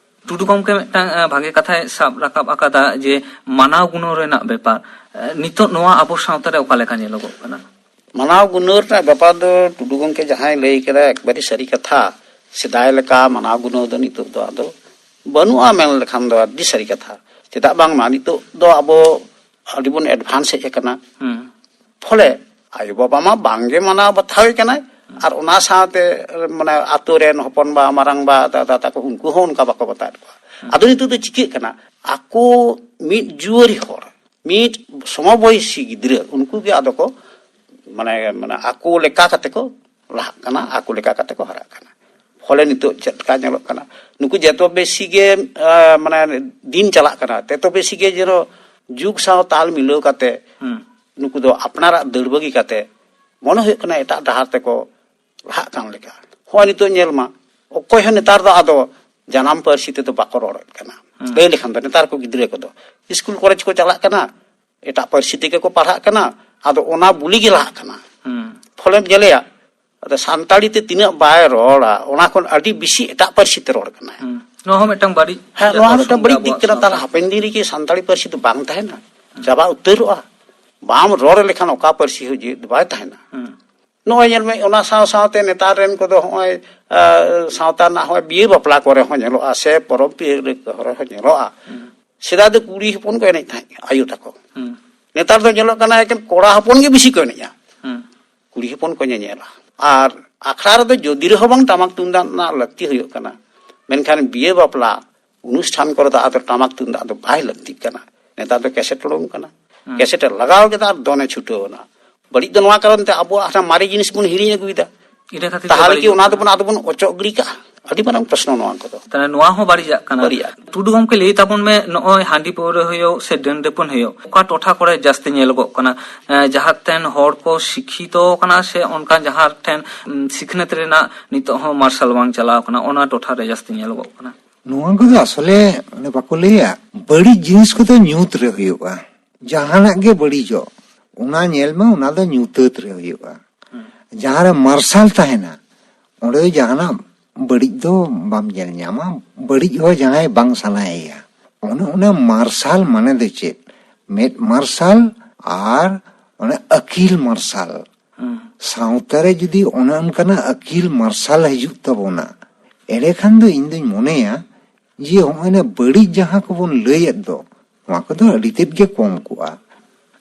ᱴᱩᱰᱩ ᱜᱚᱢᱠᱮ ᱢᱤᱫᱴᱟᱝ, ᱮ, ᱵᱷᱟᱜᱮ ᱠᱟᱛᱷᱟᱭ ᱥᱟᱵ ᱨᱟᱠᱟᱵ ᱟᱠᱟᱫᱟ, ᱡᱮ ᱢᱟᱱᱟᱣ ᱜᱩᱱᱟᱹᱣ ᱨᱮᱱᱟᱜ ᱵᱮᱯᱟᱨ᱾ ᱮ, ᱱᱤᱛᱚᱜ ᱱᱚᱣᱟ ᱟᱵᱚ ᱥᱟᱶᱛᱟ ᱨᱮ ᱚᱠᱟ ᱞᱮᱠᱟ ᱧᱮᱞᱚᱜᱚᱜ ᱠᱟᱱᱟ? ᱢᱟᱱᱟᱣ ᱜᱩᱱᱟᱹᱣ ᱨᱮᱱᱟᱜ ᱵᱮᱯᱟᱨ ᱫᱚ ᱴᱩᱰᱩ ᱜᱚᱢᱠᱮ ᱡᱟᱦᱟᱸᱭ ᱞᱟᱹᱭ ᱠᱮᱫᱟ, ᱮᱠᱵᱟᱨᱮ ᱥᱟᱹᱨᱤ ᱠᱟᱛᱷᱟ᱾ ᱥᱮᱫᱟᱭ ᱞᱮᱠᱟ ᱢᱟᱱᱟᱣ ᱜᱩᱱᱟᱹᱣ ᱫᱚ ᱱᱤᱛᱚᱜ ᱫᱚ ᱟᱫᱚ ᱵᱟᱹᱱᱩᱜᱼᱟ ᱢᱮᱱ ᱞᱮᱠᱷᱟᱱ ᱫᱚ ᱟᱹᱰᱤ ᱥᱟᱹᱨᱤ ᱠᱟᱛᱷᱟ᱾ ᱪᱮᱫᱟᱜ ᱵᱟᱝᱢᱟ ᱱᱤᱛᱚᱜ ᱫᱚ ᱟᱵᱚ ᱟᱹᱰᱤ ᱵᱚᱱ advance ᱦᱮᱡ ᱟᱠᱟᱱᱟ᱾ ᱦᱩᱸ᱾ ᱯᱷᱚᱞᱮ ᱟᱭᱳ ᱵᱟᱵᱟ ᱢᱟ ᱵᱟᱝᱜᱮ ᱢᱟᱱᱟᱣ ᱵᱟᱛᱟᱣᱮ ᱠᱟᱱᱟᱭ, ᱟᱨ ᱚᱱᱟ ᱥᱟᱶᱛᱮ ᱢᱟᱱᱮ ᱟᱛᱳ ᱨᱮᱱ ᱦᱚᱯᱚᱱ ᱵᱟ, ᱢᱟᱨᱟᱝ ᱵᱟ, ᱫᱟᱫᱟ ᱛᱟᱠᱚ, ᱩᱱᱠᱩ ᱦᱚᱸ ᱚᱱᱠᱟ ᱵᱟᱠᱚ ᱵᱟᱛᱟᱣᱮᱫ ᱠᱚᱣᱟ᱾ ᱟᱫᱚ ᱱᱤᱛᱚᱜ ᱫᱚ ᱪᱤᱠᱟᱹᱜ ᱠᱟᱱᱟ, ᱟᱠᱚ ᱢᱤᱫ ᱡᱩᱣᱟᱹᱨᱤ ᱦᱚᱲ, ᱢᱤᱫ ᱥᱚᱢᱚᱵᱚᱭᱥᱤ ᱜᱤᱫᱽᱨᱟᱹ, ᱩᱱᱠᱩ ᱜᱮ ᱟᱫᱚ ᱠᱚ ᱢᱟᱱᱮ, ᱢᱟᱱᱮ ᱟᱠᱚ ᱞᱮᱠᱟ ᱠᱟᱛᱮ ᱠᱚ ᱞᱟᱦᱟᱜ ᱠᱟᱱᱟ, ᱟᱠᱚ ᱞᱮᱠᱟ ᱠᱟᱛᱮ ᱠᱚ ᱦᱟᱨᱟᱜ ᱠᱟᱱᱟ᱾ ᱯᱷᱚᱞᱮ ᱱᱤᱛᱚᱜ ᱪᱮᱫ ᱞᱮᱠᱟ ᱧᱮᱞᱚᱜ ᱠᱟᱱᱟ, ᱱᱩᱠᱩ ᱡᱚᱛᱚ ᱵᱮᱥᱤ ᱜᱮ, ᱮ, ᱢᱟᱱᱮ ᱫᱤᱱ ᱪᱟᱞᱟᱜ ᱠᱟᱱᱟ, ᱛᱚᱛᱚ ᱵᱮᱥᱤ ᱜᱮ ᱡᱮᱱᱚ ᱡᱩᱜᱽ ᱥᱟᱶ ᱛᱟᱞ ᱢᱤᱞᱟᱹᱣ ᱠᱟᱛᱮ ᱦᱩᱸ᱾ ᱱᱩᱠᱩ ᱫᱚ ᱟᱯᱱᱟᱨᱟᱜ ᱫᱟᱹᱲ ᱵᱟᱹᱜᱤ ᱠᱟᱛᱮ ᱢᱚᱱᱮ ᱦᱩᱭᱩᱜ ᱠᱟᱱᱟ ᱮᱴᱟᱜ ᱰᱟᱦᱟᱨ ᱛᱮᱠᱚ ᱞᱟᱦᱟᱜ ᱠᱟᱱ ᱞᱮᱠᱟ᱾ ᱦᱚᱸᱜᱼᱚᱭ ᱱᱤᱛᱚᱜ ᱧᱮᱞ ᱢᱟ, ᱚᱠᱚᱭ ᱦᱚᱸ ᱱᱮᱛᱟᱨ ᱫᱚ ᱟᱫᱚ ᱡᱟᱱᱟᱢ ᱯᱟᱹᱨᱥᱤ ᱛᱮᱫᱚ ᱵᱟᱠᱚ ᱨᱚᱲᱮᱫ ᱠᱟᱱᱟ᱾ ᱦᱩᱸ᱾ ᱞᱟᱹᱭ ᱞᱮᱠᱷᱟᱱ ᱫᱚ ᱱᱮᱛᱟᱨ ᱠᱚ ᱜᱤᱫᱽᱨᱟᱹ ᱠᱚᱫᱚ ᱥᱠᱩᱞ ᱠᱚᱞᱮᱡᱽ ᱠᱚ ᱪᱟᱞᱟᱜ ᱠᱟᱱᱟ, ᱮᱴᱟᱜ ᱯᱟᱹᱨᱥᱤ ᱛᱮᱜᱮ ᱠᱚ ᱯᱟᱲᱦᱟᱜ ᱠᱟᱱᱟ, ᱟᱫᱚ ᱚᱱᱟ ᱵᱩᱞᱤ ᱜᱮ ᱞᱟᱦᱟᱜ ᱠᱟᱱᱟ᱾ ᱦᱩᱸ᱾ ᱯᱷᱚᱞᱮᱢ ᱧᱮᱞᱮᱭᱟ, ᱟᱫᱚ ᱥᱟᱱᱛᱟᱲᱤ ᱛᱮ ᱛᱤᱱᱟᱹᱜ ᱵᱟᱭ ᱨᱚᱲᱟ, ᱚᱱᱟ ᱠᱷᱚᱱ ᱟᱹᱰᱤ ᱵᱮᱥᱤ ᱮᱴᱟᱜ ᱯᱟᱹᱨᱥᱤ ᱛᱮ ᱨᱚᱲ ᱠᱟᱱᱟᱭ᱾ ᱦᱩᱸ᱾ ᱱᱚᱣᱟ ᱦᱚᱸ ᱢᱤᱫᱴᱟᱝ ᱵᱟᱹᱲᱤᱡ ᱦᱮᱸ, ᱱᱚᱣᱟ ᱦᱚᱸ ᱢᱤᱫᱴᱟᱝ ᱚᱨᱥᱚᱝ ᱵᱟᱹᱲᱤᱡ ᱜᱮ ᱫᱤᱠ ᱟᱵᱚᱣᱟᱜ ᱠᱟᱱᱟ᱾ ᱛᱟᱦᱞᱮ ᱥᱟᱶᱛᱟ ᱦᱟᱯᱮᱱ ᱫᱤᱱ ᱨᱮᱜᱮ ᱥᱟᱱᱛᱟᱲᱤ ᱯᱟᱹᱨᱥᱤ ᱫᱚ ᱵᱟᱝ ᱛᱟᱦᱮᱱᱟ, ᱦᱩᱸ᱾ ᱪᱟᱵᱟ ᱩᱛᱟᱹᱨᱚᱜᱼᱟ᱾ ᱵᱟᱢ ᱨᱚᱲ ᱞᱮᱠᱷᱟᱱ ᱚᱠᱟ ᱯᱟᱹᱨᱥᱤ ᱦᱚᱸ ᱡᱮᱣᱮᱫ ᱫᱚ ᱵᱟᱭ ᱛᱟᱦᱮᱱᱟ᱾ ᱦᱩᱸ᱾ ᱱᱚᱜᱼᱚᱭ ᱧᱮᱞ ᱢᱮ, ᱚᱱᱟ ᱥᱟᱶ ᱥᱟᱶᱛᱮ ᱱᱮᱛᱟᱨ ᱨᱮᱱ ᱠᱚᱫᱚ ᱦᱚᱸᱜᱼᱚᱭ, ᱟ, ᱥᱟᱶᱛᱟ ᱨᱮᱱᱟᱜ ᱦᱚᱸᱜᱼᱚᱭ ᱵᱤᱦᱟᱹ ᱵᱟᱯᱞᱟ ᱠᱚᱨᱮ ᱦᱚᱸ ᱧᱮᱞᱚᱜᱼᱟ, ᱥᱮ ᱯᱚᱨᱚᱵᱽ ᱯᱤᱦᱟᱹ ᱠᱚᱨᱮ ᱦᱚᱸ ᱧᱮᱞᱚᱜᱼᱟ᱾ ᱦᱩᱸ᱾ ᱥᱮᱫᱟᱭ ᱫᱚ ᱠᱩᱲᱤ ᱦᱚᱯᱚᱱ ᱠᱚ ᱮᱱᱮᱡ ᱛᱟᱦᱮᱸᱫ, ᱟᱭᱳ ᱛᱟᱠᱚ᱾ ᱦᱩᱸ᱾ ᱱᱮᱛᱟᱨ ᱫᱚ ᱧᱮᱞᱚᱜ ᱠᱟᱱᱟ ᱮᱠᱮᱱ ᱠᱚᱲᱟ ᱦᱚᱯᱚᱱ ᱜᱮ ᱵᱮᱥᱤ ᱠᱚ ᱮᱱᱮᱡᱼᱟ᱾ ᱦᱩᱸ᱾ ᱠᱩᱲᱤ ᱦᱚᱯᱚᱱ ᱠᱚ ᱧᱮᱧᱮᱞᱟ᱾ ᱟᱨ ᱟᱠᱷᱲᱟ ᱨᱮᱫᱚ ᱡᱩᱫᱤ ᱨᱮᱦᱚᱸ ᱵᱟᱝ ᱴᱟᱢᱟᱠ ᱛᱩᱢᱫᱟᱜ ᱨᱮᱱᱟᱜ ᱞᱟᱹᱠᱛᱤ ᱦᱩᱭᱩᱜ ᱠᱟᱱᱟ, ᱢᱮᱱᱠᱷᱟᱱ ᱵᱤᱦᱟᱹ ᱵᱟᱯᱞᱟ ᱚᱱᱩᱥᱴᱷᱟᱱ ᱠᱚᱨᱮ ᱫᱚ ᱟᱫᱚ ᱴᱟᱢᱟᱠ ᱛᱩᱢᱫᱟᱜ ᱫᱚ ᱵᱟᱭ ᱞᱟᱹᱠᱛᱤᱜ ᱠᱟᱱᱟ᱾ ᱱᱮᱛᱟᱨ ᱫᱚ ᱠᱮᱥᱮᱴ ᱩᱰᱩᱝ ᱠᱟᱱᱟ, ᱦᱩᱸ᱾ ᱠᱮᱥᱮᱴ ᱮ ᱞᱟᱜᱟᱣ ᱠᱮᱫᱟ ᱟᱨ ᱫᱚᱱᱮ ᱪᱷᱩᱴᱟᱹᱣ ᱮᱱᱟ᱾ ᱵᱟᱹᱲᱤᱡ ᱫᱚ ᱱᱚᱣᱟ ᱠᱟᱨᱚᱱ ᱛᱮ ᱟᱵᱚᱣᱟᱜ ᱦᱟᱱᱟ ᱢᱟᱨᱮ ᱡᱤᱱᱤᱥ ᱵᱚᱱ ᱦᱤᱲᱤᱧ ᱟᱹᱜᱩᱭᱮᱫᱟ᱾ ᱤᱱᱟᱹ ᱠᱷᱟᱹᱛᱤᱨ ᱛᱮ ᱛᱟᱦᱚᱞᱮ ᱠᱤ ᱵᱟᱹᱲᱤᱡᱚᱜ ᱚᱱᱟ ᱠᱟᱱᱟ᱾ ᱫᱚᱵᱚᱱ, ᱟᱫᱚ ᱵᱚᱱ ᱚᱪᱚᱜ ᱜᱤᱰᱤ ᱠᱟᱜᱼᱟ? ᱟᱹᱰᱤ ᱢᱟᱨᱟᱝ ᱯᱨᱚᱥᱱᱚ ᱱᱚᱣᱟ ᱠᱚᱫᱚ᱾ ᱛᱟᱦᱚᱞᱮ ᱱᱚᱣᱟ ᱦᱚᱸ ᱵᱟᱹᱲᱤᱡᱟᱜ ᱠᱟᱱᱟ᱾ ᱵᱟᱹᱲᱤᱡᱟᱜ᱾ ᱴᱩᱰᱩ ᱜᱚᱢᱠᱮ, ᱞᱟᱹᱭ ᱛᱟᱵᱚᱱ ᱢᱮ, ᱱᱚᱜᱼᱚᱭ ᱦᱟᱺᱰᱤ ᱯᱟᱹᱣᱨᱟᱹ ᱦᱩᱭᱩᱜ ᱥᱮ ᱰᱟᱹᱱ ᱰᱟᱹᱯᱟᱹᱱ ᱦᱩᱭᱩᱜ, ᱚᱠᱟ ᱴᱚᱴᱷᱟ ᱠᱚᱨᱮ ᱡᱟᱹᱥᱛᱤ ᱧᱮᱞᱚᱜᱚᱜ ᱠᱟᱱᱟ? ᱮᱸ, ᱡᱟᱦᱟᱸ ᱴᱷᱮᱱ ᱦᱚᱲ ᱠᱚ ᱥᱤᱠᱠᱷᱤᱛᱚ ᱠᱟᱱᱟ ᱥᱮ ᱚᱱᱠᱟ ᱡᱟᱦᱟᱸ ᱴᱷᱮᱱ, ᱩᱢ, ᱥᱤᱠᱷᱱᱟᱹᱛ ᱨᱮᱱᱟᱜ ᱱᱤᱛᱚᱜ ᱦᱚᱸ ᱢᱟᱨᱥᱟᱞ ᱵᱟᱝ ᱪᱟᱞᱟᱣ ᱠᱟᱱᱟ, ᱚᱱᱟ ᱴᱚᱴᱷᱟ ᱨᱮ ᱡᱟᱹᱥᱛᱤ ᱧᱮᱞᱚᱜᱚᱜ ᱠᱟᱱᱟ? ᱱᱚᱣᱟ ᱠᱚᱫᱚ ᱟᱥᱚᱞᱮ ᱚᱱᱮ ᱵᱟᱠᱚ ᱞᱟᱹᱭᱟ, ᱵᱟᱹᱲᱤᱡ ᱡᱤᱱᱤᱥ ᱠᱚᱫᱚ ᱧᱩᱛ ᱨᱮ ᱦᱩᱭᱩᱜᱼᱟ᱾ ᱡᱟᱦᱟᱱᱟᱜ ᱜᱮ ᱵᱟᱹᱲᱤᱡᱚᱜ, ᱚᱱᱟ ᱧᱮᱞ ᱢᱮ, ᱚᱱᱟ ᱫᱚ ᱧᱩᱛᱟᱹᱛ ᱨᱮ ᱦᱩᱭᱩᱜᱼᱟ᱾ ᱡᱟᱦᱟᱸ ᱨᱮ ᱢᱟᱨᱥᱟᱞ ᱛᱟᱦᱮᱱᱟ, ᱚᱸᱰᱮ ᱫᱚ ᱡᱟᱦᱟᱱᱟᱜ ᱵᱟᱹᱲᱤᱡ ᱫᱚ ᱵᱟᱢ ᱧᱮᱞ ᱧᱟᱢᱟ᱾ ᱵᱟᱹᱲᱤᱡ ᱦᱚᱸ ᱡᱟᱦᱟᱸᱭ ᱵᱟᱝ ᱥᱟᱱᱟᱭᱮᱭᱟ᱾ ᱚᱱᱮ ᱚᱱᱟ ᱢᱟᱨᱥᱟᱞ ᱢᱟᱱᱮ ᱫᱚ ᱪᱮᱫ? ᱢᱮᱫ ᱢᱟᱨᱥᱟᱞ ᱟᱨ ᱚᱱᱮ ᱟᱹᱠᱤᱞ ᱢᱟᱨᱥᱟᱞ᱾ ᱥᱟᱶᱛᱟ ᱨᱮ ᱡᱩᱫᱤ ᱚᱱᱮ ᱚᱱᱠᱟᱱᱟᱜ ᱟᱹᱠᱤᱞ ᱢᱟᱨᱥᱟᱞ ᱦᱤᱡᱩᱜ ᱛᱟᱵᱚᱱᱟ, ᱮᱸᱰᱮᱠᱷᱟᱱ ᱫᱚ ᱤᱧ ᱫᱩᱧ ᱢᱚᱱᱮᱭᱟ ᱡᱮ ᱦᱚᱸᱜᱼᱚᱭ ᱱᱟ ᱵᱟᱹᱲᱤᱡ ᱡᱟᱦᱟᱸ ᱠᱚᱵᱚᱱ ᱞᱟᱹᱭᱮᱫ ᱫᱚ, ᱱᱚᱣᱟ ᱠᱚᱫᱚ ᱟᱹᱰᱤ ᱛᱮᱫ ᱜᱮ ᱠᱚᱢ ᱠᱚᱜᱼᱟ᱾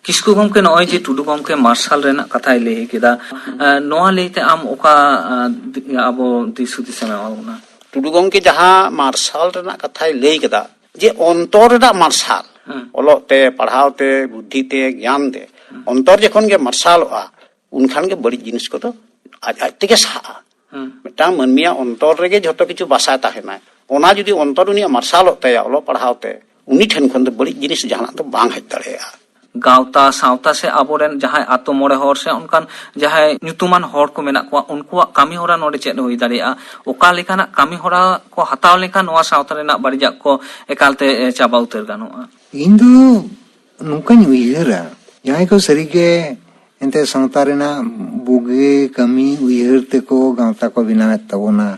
ᱠᱤᱥᱠᱩ ᱜᱚᱢᱠᱮ ᱱᱚᱜᱼᱚᱭ ᱡᱮ ᱴᱩᱰᱩ ᱜᱚᱢᱠᱮ ᱢᱟᱨᱥᱟᱞ ᱨᱮᱱᱟᱜ ᱠᱟᱛᱷᱟᱭ ᱞᱟᱹᱭ ᱠᱮᱫᱟ, ᱮ, ᱱᱚᱣᱟ ᱞᱟᱹᱭᱛᱮ ᱟᱢ ᱚᱠᱟ, ᱮ, ᱫᱤ-, ᱟᱵᱚ ᱫᱤᱥ ᱦᱩᱫᱤᱥ ᱮᱢ ᱮᱢᱟ ᱵᱚᱱᱟ? ᱴᱩᱰᱩ ᱜᱚᱢᱠᱮ ᱡᱟᱦᱟᱸ ᱢᱟᱨᱥᱟᱞ ᱨᱮᱱᱟᱜ ᱠᱟᱛᱷᱟᱭ ᱞᱟᱹᱭ ᱠᱮᱫᱟ, ᱡᱮ ᱚᱱᱛᱚᱨ ᱨᱮᱱᱟᱜ ᱢᱟᱨᱥᱟᱞ, ᱦᱮᱸ᱾ ᱚᱞᱚᱜ ᱛᱮ, ᱯᱟᱲᱦᱟᱣ ᱛᱮ, ᱵᱩᱫᱽᱫᱷᱤ ᱛᱮ, ᱜᱮᱭᱟᱱ ᱛᱮ, ᱦᱮᱸ᱾ ᱚᱱᱛᱚᱨ ᱡᱚᱠᱷᱚᱱ ᱜᱮ ᱢᱟᱨᱥᱟᱞᱚᱜᱼᱟ, ᱩᱱᱠᱷᱟᱱ ᱜᱮ ᱵᱟᱹᱲᱤᱡ ᱡᱤᱱᱤᱥ ᱠᱚᱫᱚ ᱟᱡ ᱟᱡ ᱛᱮᱜᱮ ᱥᱟᱦᱟᱜᱼᱟ᱾ ᱦᱮᱸ᱾ ᱢᱤᱫᱴᱟᱝ ᱢᱟᱹᱱᱢᱤᱭᱟᱜ ᱚᱱᱛᱚᱨ ᱨᱮᱜᱮ ᱡᱷᱚᱛᱚ ᱠᱤᱪᱷᱩ ᱵᱟᱥᱟ ᱛᱟᱦᱮᱱᱟ᱾ ᱚᱱᱟ ᱡᱩᱫᱤ ᱚᱱᱛᱚᱨ ᱩᱱᱤᱭᱟᱜ ᱢᱟᱨᱥᱟᱞᱚᱜ ᱛᱟᱭᱟ ᱚᱞᱚᱜ ᱯᱟᱲᱦᱟᱣ ᱛᱮ, ᱩᱱᱤ ᱴᱷᱮᱱ ᱠᱷᱚᱱ ᱫᱚ ᱵᱟᱹᱲᱤᱡ ᱡᱤᱱᱤᱥ ᱡᱟᱦᱟᱱᱟᱜ ᱫᱚ ᱵᱟᱝ ᱦᱮᱡ ᱫᱟᱲᱮᱭᱟᱜᱼᱟ᱾ ᱜᱟᱶᱛᱟ ᱥᱟᱶᱛᱟ ᱥᱮ ᱟᱵᱚᱨᱮᱱ ᱡᱟᱦᱟᱸᱭ ᱟᱛᱳ ᱢᱚᱬᱮ ᱦᱚᱲ ᱥᱮ ᱚᱱᱠᱟᱱ ᱡᱟᱦᱟᱸᱭ ᱧᱩᱛᱩᱢᱟᱱ ᱦᱚᱲ ᱠᱚ ᱢᱮᱱᱟᱜ ᱠᱚᱣᱟ, ᱩᱱᱠᱩᱣᱟᱜ ᱠᱟᱹᱢᱤ ᱦᱚᱨᱟ ᱱᱚᱰᱮ ᱪᱮᱫ ᱦᱩᱭ ᱫᱟᱲᱮᱭᱟᱜᱼᱟ? ᱚᱠᱟ ᱞᱮᱠᱟᱱᱟᱜ ᱠᱟᱹᱢᱤ ᱦᱚᱨᱟ ᱠᱚ ᱦᱟᱛᱟᱣ ᱞᱮᱠᱷᱟᱱ ᱱᱚᱣᱟ ᱥᱟᱶᱛᱟ ᱨᱮᱱᱟᱜ ᱵᱟᱹᱲᱤᱡᱟᱜ ᱠᱚ ᱮᱠᱟᱞᱛᱮ, ᱮ, ᱪᱟᱵᱟ ᱩᱛᱟᱹᱨ ᱜᱟᱱᱚᱜᱼᱟ? ᱤᱧ ᱫᱚ ᱱᱚᱝᱠᱟᱧ ᱩᱭᱦᱟᱹᱨᱟ, ᱡᱟᱦᱟᱸᱭ ᱠᱚ ᱥᱟᱹᱨᱤᱜᱮ ᱮᱱᱛᱮ ᱥᱟᱶᱛᱟ ᱨᱮᱱᱟᱜ ᱵᱩᱜᱤ ᱠᱟᱹᱢᱤ ᱩᱭᱦᱟᱹᱨ ᱛᱮᱠᱚ ᱜᱟᱶᱛᱟ ᱠᱚ ᱵᱮᱱᱟᱣᱮᱫ ᱛᱟᱵᱚᱱᱟ,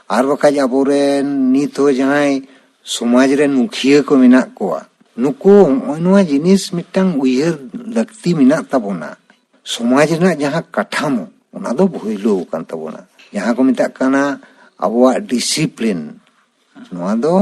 ᱟᱨ ᱵᱟᱠᱷᱟᱡ ᱟᱵᱚᱨᱮᱱ ᱱᱤᱛ ᱦᱚᱸ ᱡᱟᱦᱟᱸᱭ ᱥᱚᱢᱟᱡᱽ ᱨᱮᱱ ᱢᱩᱠᱷᱤᱭᱟᱹ ᱠᱚ ᱢᱮᱱᱟᱜ ᱠᱚᱣᱟ, ᱱᱩᱠᱩ ᱦᱚᱸᱜᱼᱚᱭ ᱱᱚᱣᱟ ᱡᱤᱱᱤᱥ ᱢᱤᱫᱴᱟᱝ ᱩᱭᱦᱟᱹᱨ ᱞᱟᱹᱠᱛᱤ ᱢᱮᱱᱟᱜ ᱛᱟᱵᱚᱱᱟ᱾ ᱥᱚᱢᱟᱡᱽ ᱨᱮᱱᱟᱜ ᱡᱟᱦᱟᱸ ᱠᱟᱴᱷᱟᱢᱳ, ᱚᱱᱟ ᱫᱚ ᱵᱷᱩᱭᱞᱟᱹᱣ ᱟᱠᱟᱱ ᱛᱟᱵᱚᱱᱟ᱾ ᱡᱟᱦᱟᱸ ᱠᱚ ᱢᱮᱛᱟᱜ ᱠᱟᱱᱟ ᱟᱵᱚᱣᱟᱜ ᱰᱤᱥᱤᱯᱞᱤᱱ, ᱱᱚᱣᱟ ᱫᱚ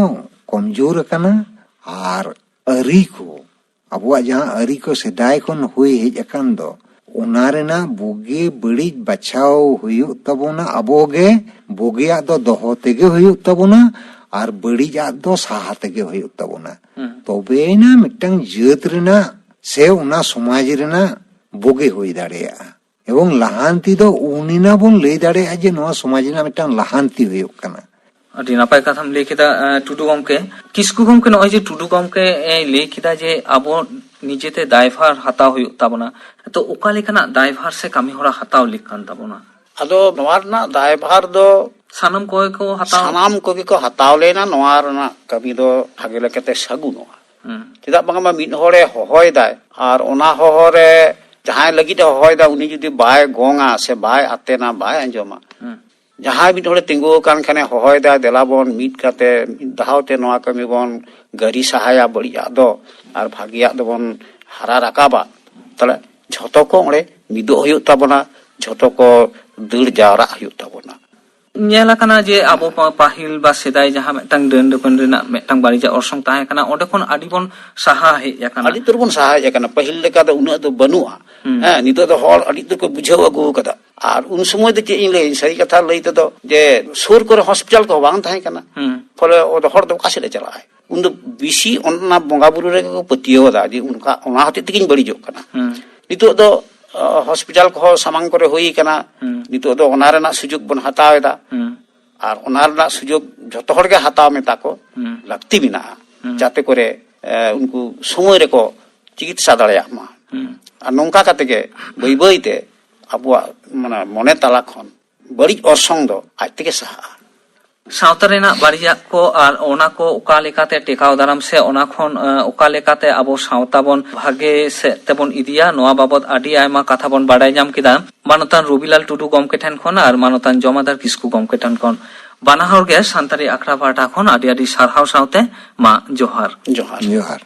ᱠᱚᱢᱡᱳᱨ ᱟᱠᱟᱱᱟ᱾ ᱟᱨ ᱟᱹᱨᱤ ᱠᱚ, ᱟᱵᱚᱣᱟᱜ ᱡᱟᱦᱟᱸ ᱟᱹᱨᱤ ᱠᱚ ᱥᱮᱫᱟᱭ ᱠᱷᱚᱱ ᱦᱩᱭ ᱦᱮᱡ ᱟᱠᱟᱱ ᱫᱚ, ᱚᱱᱟ ᱨᱮᱱᱟᱜ ᱵᱩᱜᱤ ᱵᱟᱹᱲᱤᱡ ᱵᱟᱪᱷᱟᱣ ᱦᱩᱭᱩᱜ ᱛᱟᱵᱚᱱᱟ ᱟᱵᱚ ᱜᱮ᱾ ᱵᱩᱜᱤᱭᱟᱜ ᱫᱚ ᱫᱚᱦᱚ ᱛᱮᱜᱮ ᱦᱩᱭᱩᱜ ᱛᱟᱵᱚᱱᱟ, ᱟᱨ ᱵᱟᱹᱲᱤᱡᱟᱜ ᱫᱚ ᱥᱟᱦᱟ ᱛᱮᱜᱮ ᱦᱩᱭᱩᱜ ᱛᱟᱵᱚᱱᱟ᱾ ᱦᱩᱸ᱾ ᱛᱚᱵᱮᱭᱮᱱᱟ ᱢᱤᱫᱴᱟᱝ ᱡᱟᱹᱛ ᱨᱮᱱᱟᱜ ᱥᱮ ᱚᱱᱟ ᱥᱚᱢᱟᱡᱽ ᱨᱮᱱᱟᱜ ᱵᱩᱜᱤ ᱦᱩᱭ ᱫᱟᱲᱮᱭᱟᱜᱼᱟ᱾ ᱮᱵᱚᱝ ᱞᱟᱦᱟᱱᱛᱤ ᱫᱚ ᱩᱱᱤᱱᱟ ᱵᱚᱱ ᱞᱟᱹᱭ ᱫᱟᱲᱮᱭᱟᱜᱼᱟ ᱡᱮ ᱱᱚᱣᱟ ᱥᱚᱢᱟᱡᱽ ᱨᱮᱱᱟᱜ ᱢᱤᱫᱴᱟᱝ ᱞᱟᱦᱟᱱᱛᱤ ᱦᱩᱭᱩᱜ ᱠᱟᱱᱟ᱾ ᱟᱹᱰᱤ ᱱᱟᱯᱟᱭ ᱠᱟᱛᱷᱟᱢ ᱞᱟᱹᱭ ᱠᱮᱫᱟ, ᱮ, ᱴᱩᱰᱩ ᱜᱚᱢᱠᱮ᱾ ᱠᱤᱥᱠᱩ ᱜᱚᱢᱠᱮ, ᱱᱚᱜᱼᱚᱭ ᱡᱮ ᱴᱩᱰᱩ ᱜᱚᱢᱠᱮ ᱮ ᱞᱟᱹᱭ ᱠᱮᱫᱟ ᱡᱮ ᱟᱵᱚ ᱱᱤᱡᱮᱛᱮ ᱫᱟᱭᱵᱷᱟᱨ ᱦᱟᱛᱟᱣ ᱦᱩᱭᱩᱜ ᱛᱟᱵᱚᱱᱟ, ᱛᱚ ᱚᱠᱟ ᱞᱮᱠᱟᱱᱟᱜ ᱫᱟᱭᱵᱷᱟᱨ ᱥᱮ ᱠᱟᱹᱢᱤ ᱦᱚᱨᱟ ᱦᱟᱛᱟᱣ ᱞᱮᱠ ᱠᱟᱱ ᱛᱟᱵᱚᱱᱟ? ᱟᱫᱚ ᱱᱚᱣᱟ ᱨᱮᱱᱟᱜ ᱫᱟᱭᱵᱷᱟᱨ ᱫᱚ ᱥᱟᱱᱟᱢ ᱠᱚᱜᱮ ᱠᱚ ᱦᱟᱛᱟᱣ ᱥᱟᱱᱟᱢ ᱠᱚᱜᱮ ᱠᱚ ᱦᱟᱛᱟᱣ ᱞᱮᱱᱟ, ᱱᱚᱣᱟ ᱨᱮᱱᱟᱜ ᱠᱟᱹᱢᱤ ᱫᱚ ᱵᱷᱟᱜᱮ ᱞᱮᱠᱟᱛᱮ ᱥᱟᱹᱜᱩᱱᱚᱜᱼᱟ᱾ ᱦᱩᱸ᱾ ᱪᱮᱫᱟᱜ ᱵᱟᱝᱢᱟ ᱢᱤᱫ ᱦᱚᱲᱮ ᱦᱚᱦᱚᱭ ᱫᱟᱭ, ᱟᱨ ᱚᱱᱟ ᱦᱚᱦᱚ ᱨᱮ ᱡᱟᱦᱟᱸᱭ ᱞᱟᱹᱜᱤᱫ ᱮ ᱦᱚᱦᱚᱭ ᱫᱟ, ᱩᱱᱤ ᱡᱩᱫᱤ ᱵᱟᱭ ᱜᱚᱝᱟ ᱥᱮ ᱵᱟᱭ ᱟᱛᱮᱱᱟ, ᱵᱟᱭ ᱟᱸᱡᱚᱢᱟ, ᱦᱩᱸ᱾ ᱡᱟᱦᱟᱸᱭ ᱢᱤᱫ ᱦᱚᱲᱮ ᱛᱤᱸᱜᱩ ᱟᱠᱟᱱ ᱠᱷᱟᱱᱮ ᱦᱚᱦᱚᱭ ᱫᱟ, "ᱫᱮᱞᱟ ᱵᱚᱱ ᱢᱤᱫ ᱠᱟᱛᱮ ᱢᱤᱫ ᱫᱷᱟᱣ ᱛᱮ ᱱᱚᱣᱟ ᱠᱟᱹᱢᱤ ᱵᱚᱱ ᱜᱟᱹᱨᱤ ᱥᱟᱦᱟᱭᱟ, ᱵᱟᱹᱲᱤᱡᱟᱜ ᱫᱚ ᱟᱨ ᱵᱷᱟᱜᱤᱭᱟᱜ ᱫᱚᱵᱚᱱ ᱦᱟᱨᱟ ᱨᱟᱠᱟᱵᱟ", ᱛᱟᱦᱞᱮ ᱡᱷᱚᱛᱚ ᱠᱚ ᱚᱸᱰᱮ ᱢᱤᱫᱚᱜ ᱦᱩᱭᱩᱜ ᱛᱟᱵᱚᱱᱟ, ᱡᱷᱚᱛᱚ ᱠᱚ ᱫᱟᱹᱲ ᱡᱟᱣᱨᱟᱜ ᱦᱩᱭᱩᱜ ᱛᱟᱵᱚᱱᱟ᱾ ᱧᱮᱞ ᱟᱠᱟᱱᱟ ᱡᱮ ᱟᱵᱚ ᱯᱟ-, ᱯᱟᱹᱦᱤᱞ ᱵᱟ ᱥᱮᱫᱟᱭ ᱡᱟᱦᱟᱸ ᱢᱤᱫᱴᱟᱝ ᱰᱟᱹᱱ ᱰᱟᱹᱯᱟᱹᱱ ᱨᱮᱱᱟᱜ ᱢᱤᱫᱴᱟᱝ ᱵᱟᱹᱲᱤᱡᱟᱜ ᱚᱨᱥᱚᱝ ᱛᱟᱦᱮᱸ ᱠᱟᱱᱟ, ᱚᱸᱰᱮ ᱠᱷᱚᱱ ᱟᱹᱰᱤ ᱵᱚᱱ ᱥᱟᱦᱟ ᱦᱮᱡ ᱟᱠᱟᱱᱟ᱾ ᱟᱹᱰᱤ ᱩᱛᱟᱹᱨ ᱵᱚᱱ ᱥᱟᱦᱟ ᱦᱮᱡ ᱟᱠᱟᱱᱟ, ᱯᱟᱹᱦᱤᱞ ᱞᱮᱠᱟ ᱫᱚ ᱩᱱᱟᱹᱜ ᱫᱚ ᱵᱟᱹᱱᱩᱜᱼᱟ᱾ ᱦᱩᱸ᱾ ᱦᱮᱸ, ᱱᱤᱛᱚᱜ ᱫᱚ ᱦᱚᱲ ᱟᱹᱰᱤ ᱩᱛᱟᱹᱨ ᱠᱚ ᱵᱩᱡᱷᱟᱹᱣ ᱟᱹᱜᱩ ᱟᱠᱟᱫᱟ᱾ ᱟᱨ ᱩᱱ ᱥᱚᱢᱚᱭ ᱫᱚ ᱪᱮᱫ ᱤᱧ ᱞᱟᱹᱭᱟ, ᱥᱟᱹᱨᱤ ᱠᱟᱛᱷᱟ ᱞᱟᱹᱭ ᱛᱮᱫᱚ ᱡᱮ ᱥᱩᱨ ᱠᱚᱨᱮ ᱦᱚᱥᱯᱤᱴᱟᱞ ᱠᱚᱦᱚᱸ ᱵᱟᱝ ᱛᱟᱦᱮᱸ ᱠᱟᱱᱟ᱾ ᱦᱩᱸ᱾ ᱯᱷᱚᱞᱮ ᱚᱸᱰᱮ ᱦᱚᱲ ᱫᱚ ᱚᱠᱟ ᱥᱮᱫ ᱮ ᱪᱟᱞᱟᱜᱼᱟᱭ? ᱩᱱ ᱫᱚ ᱵᱮᱥᱤ ᱚᱱᱟ ᱵᱚᱸᱜᱟ ᱵᱩᱨᱩ ᱨᱮᱜᱮ ᱠᱚ ᱯᱟᱹᱛᱭᱟᱹᱣ ᱮᱫᱟ ᱡᱮ ᱚᱱᱠᱟ, ᱚᱱᱟ ᱦᱚᱛᱮᱡ ᱛᱮᱜᱮᱧ ᱵᱟᱹᱲᱤᱡᱚᱜ ᱠᱟᱱᱟ᱾ ᱦᱩᱸ᱾ ᱱᱤᱛᱚᱜ ᱫᱚ, ᱚ, ᱦᱚᱥᱯᱤᱴᱟᱞ ᱠᱚᱦᱚᱸ ᱥᱟᱢᱟᱝ ᱠᱚᱨᱮ ᱦᱩᱭ ᱟᱠᱟᱱᱟ᱾ ᱦᱩᱸ᱾ ᱱᱤᱛᱚᱜ ᱫᱚ ᱚᱱᱟ ᱨᱮᱱᱟᱜ ᱥᱩᱡᱳᱜᱽ ᱵᱚᱱ ᱦᱟᱛᱟᱣ ᱮᱫᱟ᱾ ᱦᱩᱸ᱾ ᱟᱨ ᱚᱱᱟ ᱨᱮᱱᱟᱜ ᱥᱩᱡᱳᱜᱽ ᱡᱷᱚᱛᱚ ᱦᱚᱲ ᱜᱮ ᱦᱟᱛᱟᱣ ᱢᱮᱛᱟ ᱠᱚ ᱦᱩᱸ᱾ ᱞᱟᱹᱠᱛᱤ ᱢᱮᱱᱟᱜᱼᱟ, ᱦᱩᱸ᱾ ᱡᱟᱛᱮ ᱠᱚᱨᱮ, ᱮ, ᱩᱱᱠᱩ ᱥᱚᱢᱚᱭ ᱨᱮᱠᱚ ᱪᱤᱠᱤᱛᱥᱟ ᱫᱟᱲᱮᱭᱟᱜ ᱢᱟ᱾ ᱦᱩᱸ᱾ ᱟᱨ ᱱᱚᱝᱠᱟ ᱠᱟᱛᱮ ᱜᱮ ᱵᱟᱹᱭ ᱵᱟᱹᱭ ᱛᱮ ᱟᱵᱚᱣᱟᱜ, ᱢᱟᱱᱮ, ᱢᱚᱱᱮ ᱛᱟᱞᱟ ᱠᱷᱚᱱ ᱵᱟᱹᱲᱤᱡ ᱚᱨᱥᱚᱝ ᱫᱚ ᱟᱡ ᱛᱮᱜᱮ ᱥᱟᱦᱟᱜᱼᱟ᱾ ᱥᱟᱶᱛᱟ ᱨᱮᱱᱟᱜ ᱵᱟᱹᱲᱤᱡᱟᱜ ᱠᱚ ᱟᱨ ᱚᱱᱟ ᱠᱚ ᱚᱠᱟ ᱞᱮᱠᱟᱛᱮ ᱴᱮᱠᱟᱣ ᱫᱟᱨᱟᱢ ᱥᱮ ᱚᱱᱟ ᱠᱷᱚᱱ, ᱮ, ᱚᱠᱟ ᱞᱮᱠᱟᱛᱮ ᱟᱵᱚ ᱥᱟᱶᱛᱟ ᱵᱚᱱ ᱵᱷᱟᱜᱮ ᱥᱮᱫ ᱛᱮᱵᱚᱱ ᱤᱫᱤᱭᱟ, ᱱᱚᱣᱟ ᱵᱟᱵᱚᱛ ᱟᱹᱰᱤ ᱟᱭᱢᱟ ᱠᱟᱛᱷᱟ ᱵᱚᱱ ᱵᱟᱰᱟᱭ ᱧᱟᱢ ᱠᱮᱫᱟ ᱢᱟᱱᱚᱛᱟᱱ ᱨᱚᱵᱤᱞᱟᱞ ᱴᱩᱰᱩ ᱜᱚᱢᱠᱮ ᱴᱷᱮᱱ ᱠᱷᱚᱱ ᱟᱨ ᱢᱟᱱᱚᱛᱟᱱ ᱡᱚᱢᱟᱫᱟᱨ ᱠᱤᱥᱠᱩ ᱜᱚᱢᱠᱮ ᱴᱷᱮᱱ ᱠᱷᱚᱱ᱾ ᱵᱟᱱᱟ ᱦᱚᱲ ᱜᱮ ᱥᱟᱱᱛᱟᱲᱤ ᱟᱠᱷᱲᱟ ᱯᱟᱦᱴᱟ ᱠᱷᱚᱱ ᱟᱹᱰᱤ ᱟᱹᱰᱤ ᱥᱟᱨᱦᱟᱣ ᱥᱟᱶᱛᱮ ᱢᱟ ᱡᱚᱦᱟᱨ᱾ ᱡᱚᱦᱟᱨ᱾ ᱡᱚᱦᱟᱨ᱾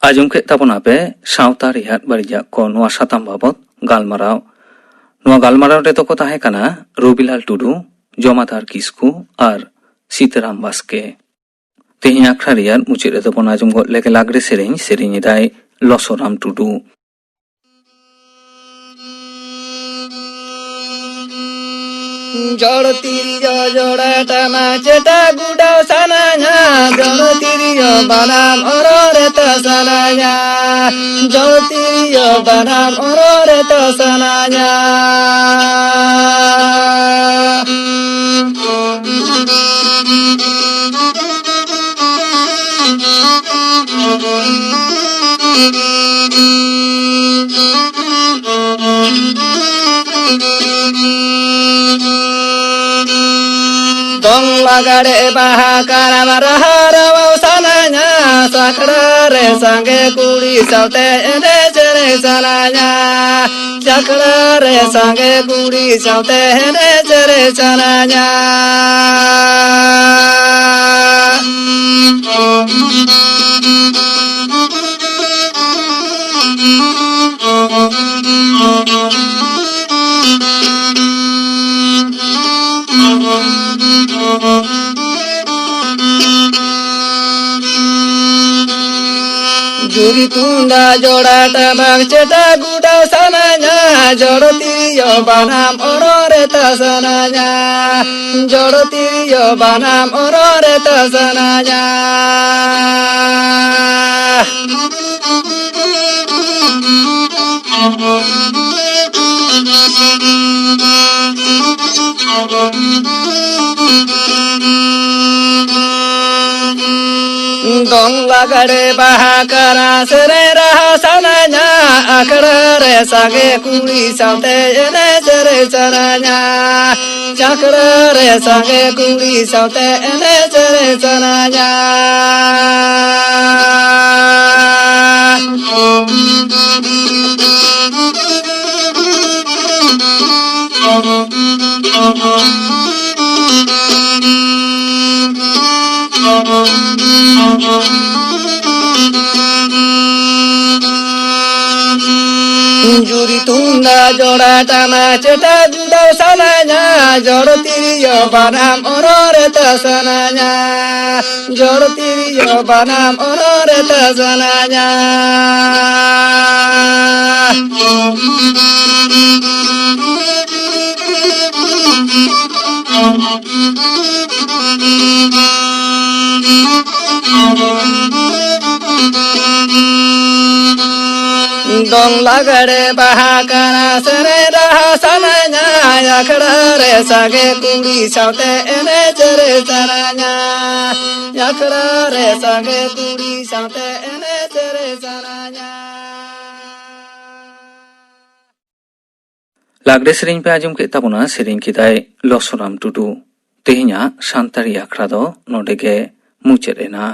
ᱟᱸᱡᱚᱢ ᱠᱮᱫ ᱛᱟᱵᱚᱱᱟᱯᱮ ᱥᱟᱶᱛᱟ ᱨᱮᱭᱟᱜ ᱵᱟᱹᱲᱤᱡᱟᱜ ᱠᱚ, ᱱᱚᱣᱟ ᱥᱟᱛᱟᱢ ᱵᱟᱵᱚᱛ ᱜᱟᱞᱢᱟᱨᱟᱣ᱾ ᱱᱚᱣᱟ ᱜᱟᱞᱢᱟᱨᱟᱣ ᱨᱮᱫᱚ ᱠᱚ ᱛᱟᱦᱮᱸ ᱠᱟᱱᱟ ᱨᱚᱵᱤᱞᱟᱞ ᱴᱩᱰᱩ, ᱡᱚᱢᱟᱫᱟᱨ ᱠᱤᱥᱠᱩ ᱟᱨ ᱥᱤᱛᱟᱨᱟᱢ ᱵᱟᱥᱠᱮ᱾ ᱛᱮᱦᱮᱧ ᱟᱠᱷᱲᱟ ᱨᱮᱭᱟᱜ ᱢᱩᱪᱟᱹᱫ ᱨᱮᱫᱚ ᱵᱚᱱ ᱟᱸᱡᱚᱢ ᱜᱚᱫ ᱞᱮᱜᱮ ᱞᱟᱜᱽᱲᱮ ᱥᱮᱨᱮᱧ, ᱥᱮᱨᱮᱧ ᱮᱫᱟᱭ ᱞᱚᱥᱚᱨᱟᱢ ᱴᱩᱰᱩ᱾ ᱡᱚᱲ ᱛᱤᱨᱭᱳ ᱡᱚᱲᱟ ᱴᱟᱢᱟᱠ ᱪᱮᱴᱟ ᱜᱩᱰᱟᱹᱣ ᱥᱟᱱᱟᱧᱟ, ᱡᱚᱲ ᱛᱤᱨᱭᱳ ᱵᱟᱱᱟᱢ ᱚᱨᱚᱝ ᱨᱮᱛᱚ ᱥᱟᱱᱟᱧᱟ, ᱡᱚᱲ ᱛᱤᱨᱭᱳ ᱵᱟᱱᱟᱢ ᱚᱨᱚᱝ ᱨᱮᱛᱚ ᱥᱟᱱᱟᱧᱟ᱾ ᱫᱚᱝ ᱞᱟᱜᱽᱲᱮ ᱵᱟᱦᱟ ᱠᱟᱨᱟᱢ ᱨᱟᱦᱟ ᱨᱟᱣᱟᱣ ᱥᱟᱱᱟᱧᱟ᱾ ᱟᱠᱷᱲᱟ ᱨᱮ ᱥᱟᱸᱜᱮ ᱠᱩᱲᱤ ᱥᱟᱶᱛᱮ ᱮᱱᱮᱡ ᱥᱮᱨᱮᱧ ᱥᱟᱱᱟᱧᱟ᱾ ᱟᱠᱷᱲᱟ ᱨᱮ ᱥᱟᱸᱜᱮ ᱠᱩᱲᱤ ᱥᱟᱶᱛᱮ ᱮᱱᱮᱡ ᱥᱮᱨᱮᱧ ᱥᱟᱱᱟᱧᱟ᱾ ᱡᱩᱨᱤ ᱛᱩᱢᱫᱟᱜ ᱡᱚᱲᱟ ᱴᱟᱢᱟᱠ ᱪᱮᱴᱟ ᱜᱩᱰᱟᱣ ᱥᱟᱱᱟᱧᱟ, ᱡᱚᱲ ᱛᱤᱨᱭᱳ ᱵᱟᱱᱟᱢ ᱚᱱᱚᱬ ᱨᱮᱛᱟ ᱥᱟᱱᱟᱧᱟ, ᱡᱚᱲ ᱛᱤᱨᱭᱳ ᱵᱟᱱᱟᱢ ᱚᱱᱚᱬ ᱨᱮᱛᱟ ᱥᱟᱱᱟᱧᱟ᱾ ᱫᱚᱝ ᱞᱟᱜᱽᱲᱮ ᱵᱟᱦᱟ ᱠᱟᱨᱟᱥ ᱨᱮ ᱨᱟᱦᱟ ᱥᱟᱱᱟᱧᱟ, ᱟᱠᱷᱲᱟ ᱨᱮ ᱥᱟᱸᱜᱮ ᱠᱩᱲᱤ ᱥᱟᱶᱛᱮ ᱮᱱᱮᱡ ᱥᱮᱨᱮᱧ ᱥᱟᱱᱟᱧᱟ᱾ ᱟᱠᱷᱲᱟ ᱨᱮ ᱥᱟᱸᱜᱮ ᱠᱩᱲᱤ ᱥᱟᱶᱛᱮ ᱮᱱᱮᱡ ᱥᱮᱨᱮᱧ ᱥᱟᱱᱟᱧᱟ᱾ ᱡᱩᱨᱤ ᱛᱩᱢᱫᱟᱜ ᱡᱚᱲᱟ ᱴᱟᱢᱟᱠ ᱪᱮᱴᱟ ᱜᱩᱰᱟᱣ ᱥᱟᱱᱟᱧᱟ, ᱡᱚᱲ ᱛᱤᱨᱭᱳ ᱵᱟᱱᱟᱢ ᱚᱱᱚᱬ ᱨᱮᱛᱟ ᱥᱟᱱᱟᱧᱟ, ᱡᱚᱲ ᱛᱤᱨᱭᱳ ᱵᱟᱱᱟᱢ ᱚᱱᱚᱬ ᱨᱮᱛᱟ ᱥᱟᱱᱟᱧᱟ᱾ ᱫᱚᱝ ᱞᱟᱜᱽᱲᱮ ᱵᱟᱦᱟ ᱠᱟᱨᱟᱥ ᱨᱮ ᱨᱟᱦᱟ ᱥᱟᱱᱟᱧᱟ, ᱟᱠᱷᱲᱟ ᱨᱮ ᱥᱟᱸᱜᱮ ᱠᱩᱲᱤ ᱥᱟᱶᱛᱮ ᱮᱱᱮᱡ ᱥᱮᱨᱮᱧ ᱥᱟᱱᱟᱧᱟ, ᱟᱠᱷᱲᱟ ᱨᱮ ᱥᱟᱸᱜᱮ ᱠᱩᱲᱤ ᱥᱟᱶᱛᱮ ᱮᱱᱮᱡ ᱥᱮᱨᱮᱧ ᱥᱟᱱᱟᱧᱟ᱾ ᱞᱟᱜᱽᱲᱮ ᱥᱮᱨᱮᱧ ᱯᱮ ᱟᱸᱡᱚᱢ ᱠᱮᱫ ᱛᱟᱵᱚᱱᱟ, ᱥᱮᱨᱮᱧ ᱠᱮᱫᱟᱭ ᱞᱚᱥᱚᱨᱟᱢ ᱴᱩᱰᱩ᱾ ᱛᱮᱦᱮᱧᱟᱜ ᱥᱟᱱᱛᱟᱲᱤ ᱟᱠᱷᱲᱟ ᱫᱚ ᱱᱚᱰᱮ ᱜᱮ ᱢᱩᱪᱟᱹᱫ ᱮᱱᱟ᱾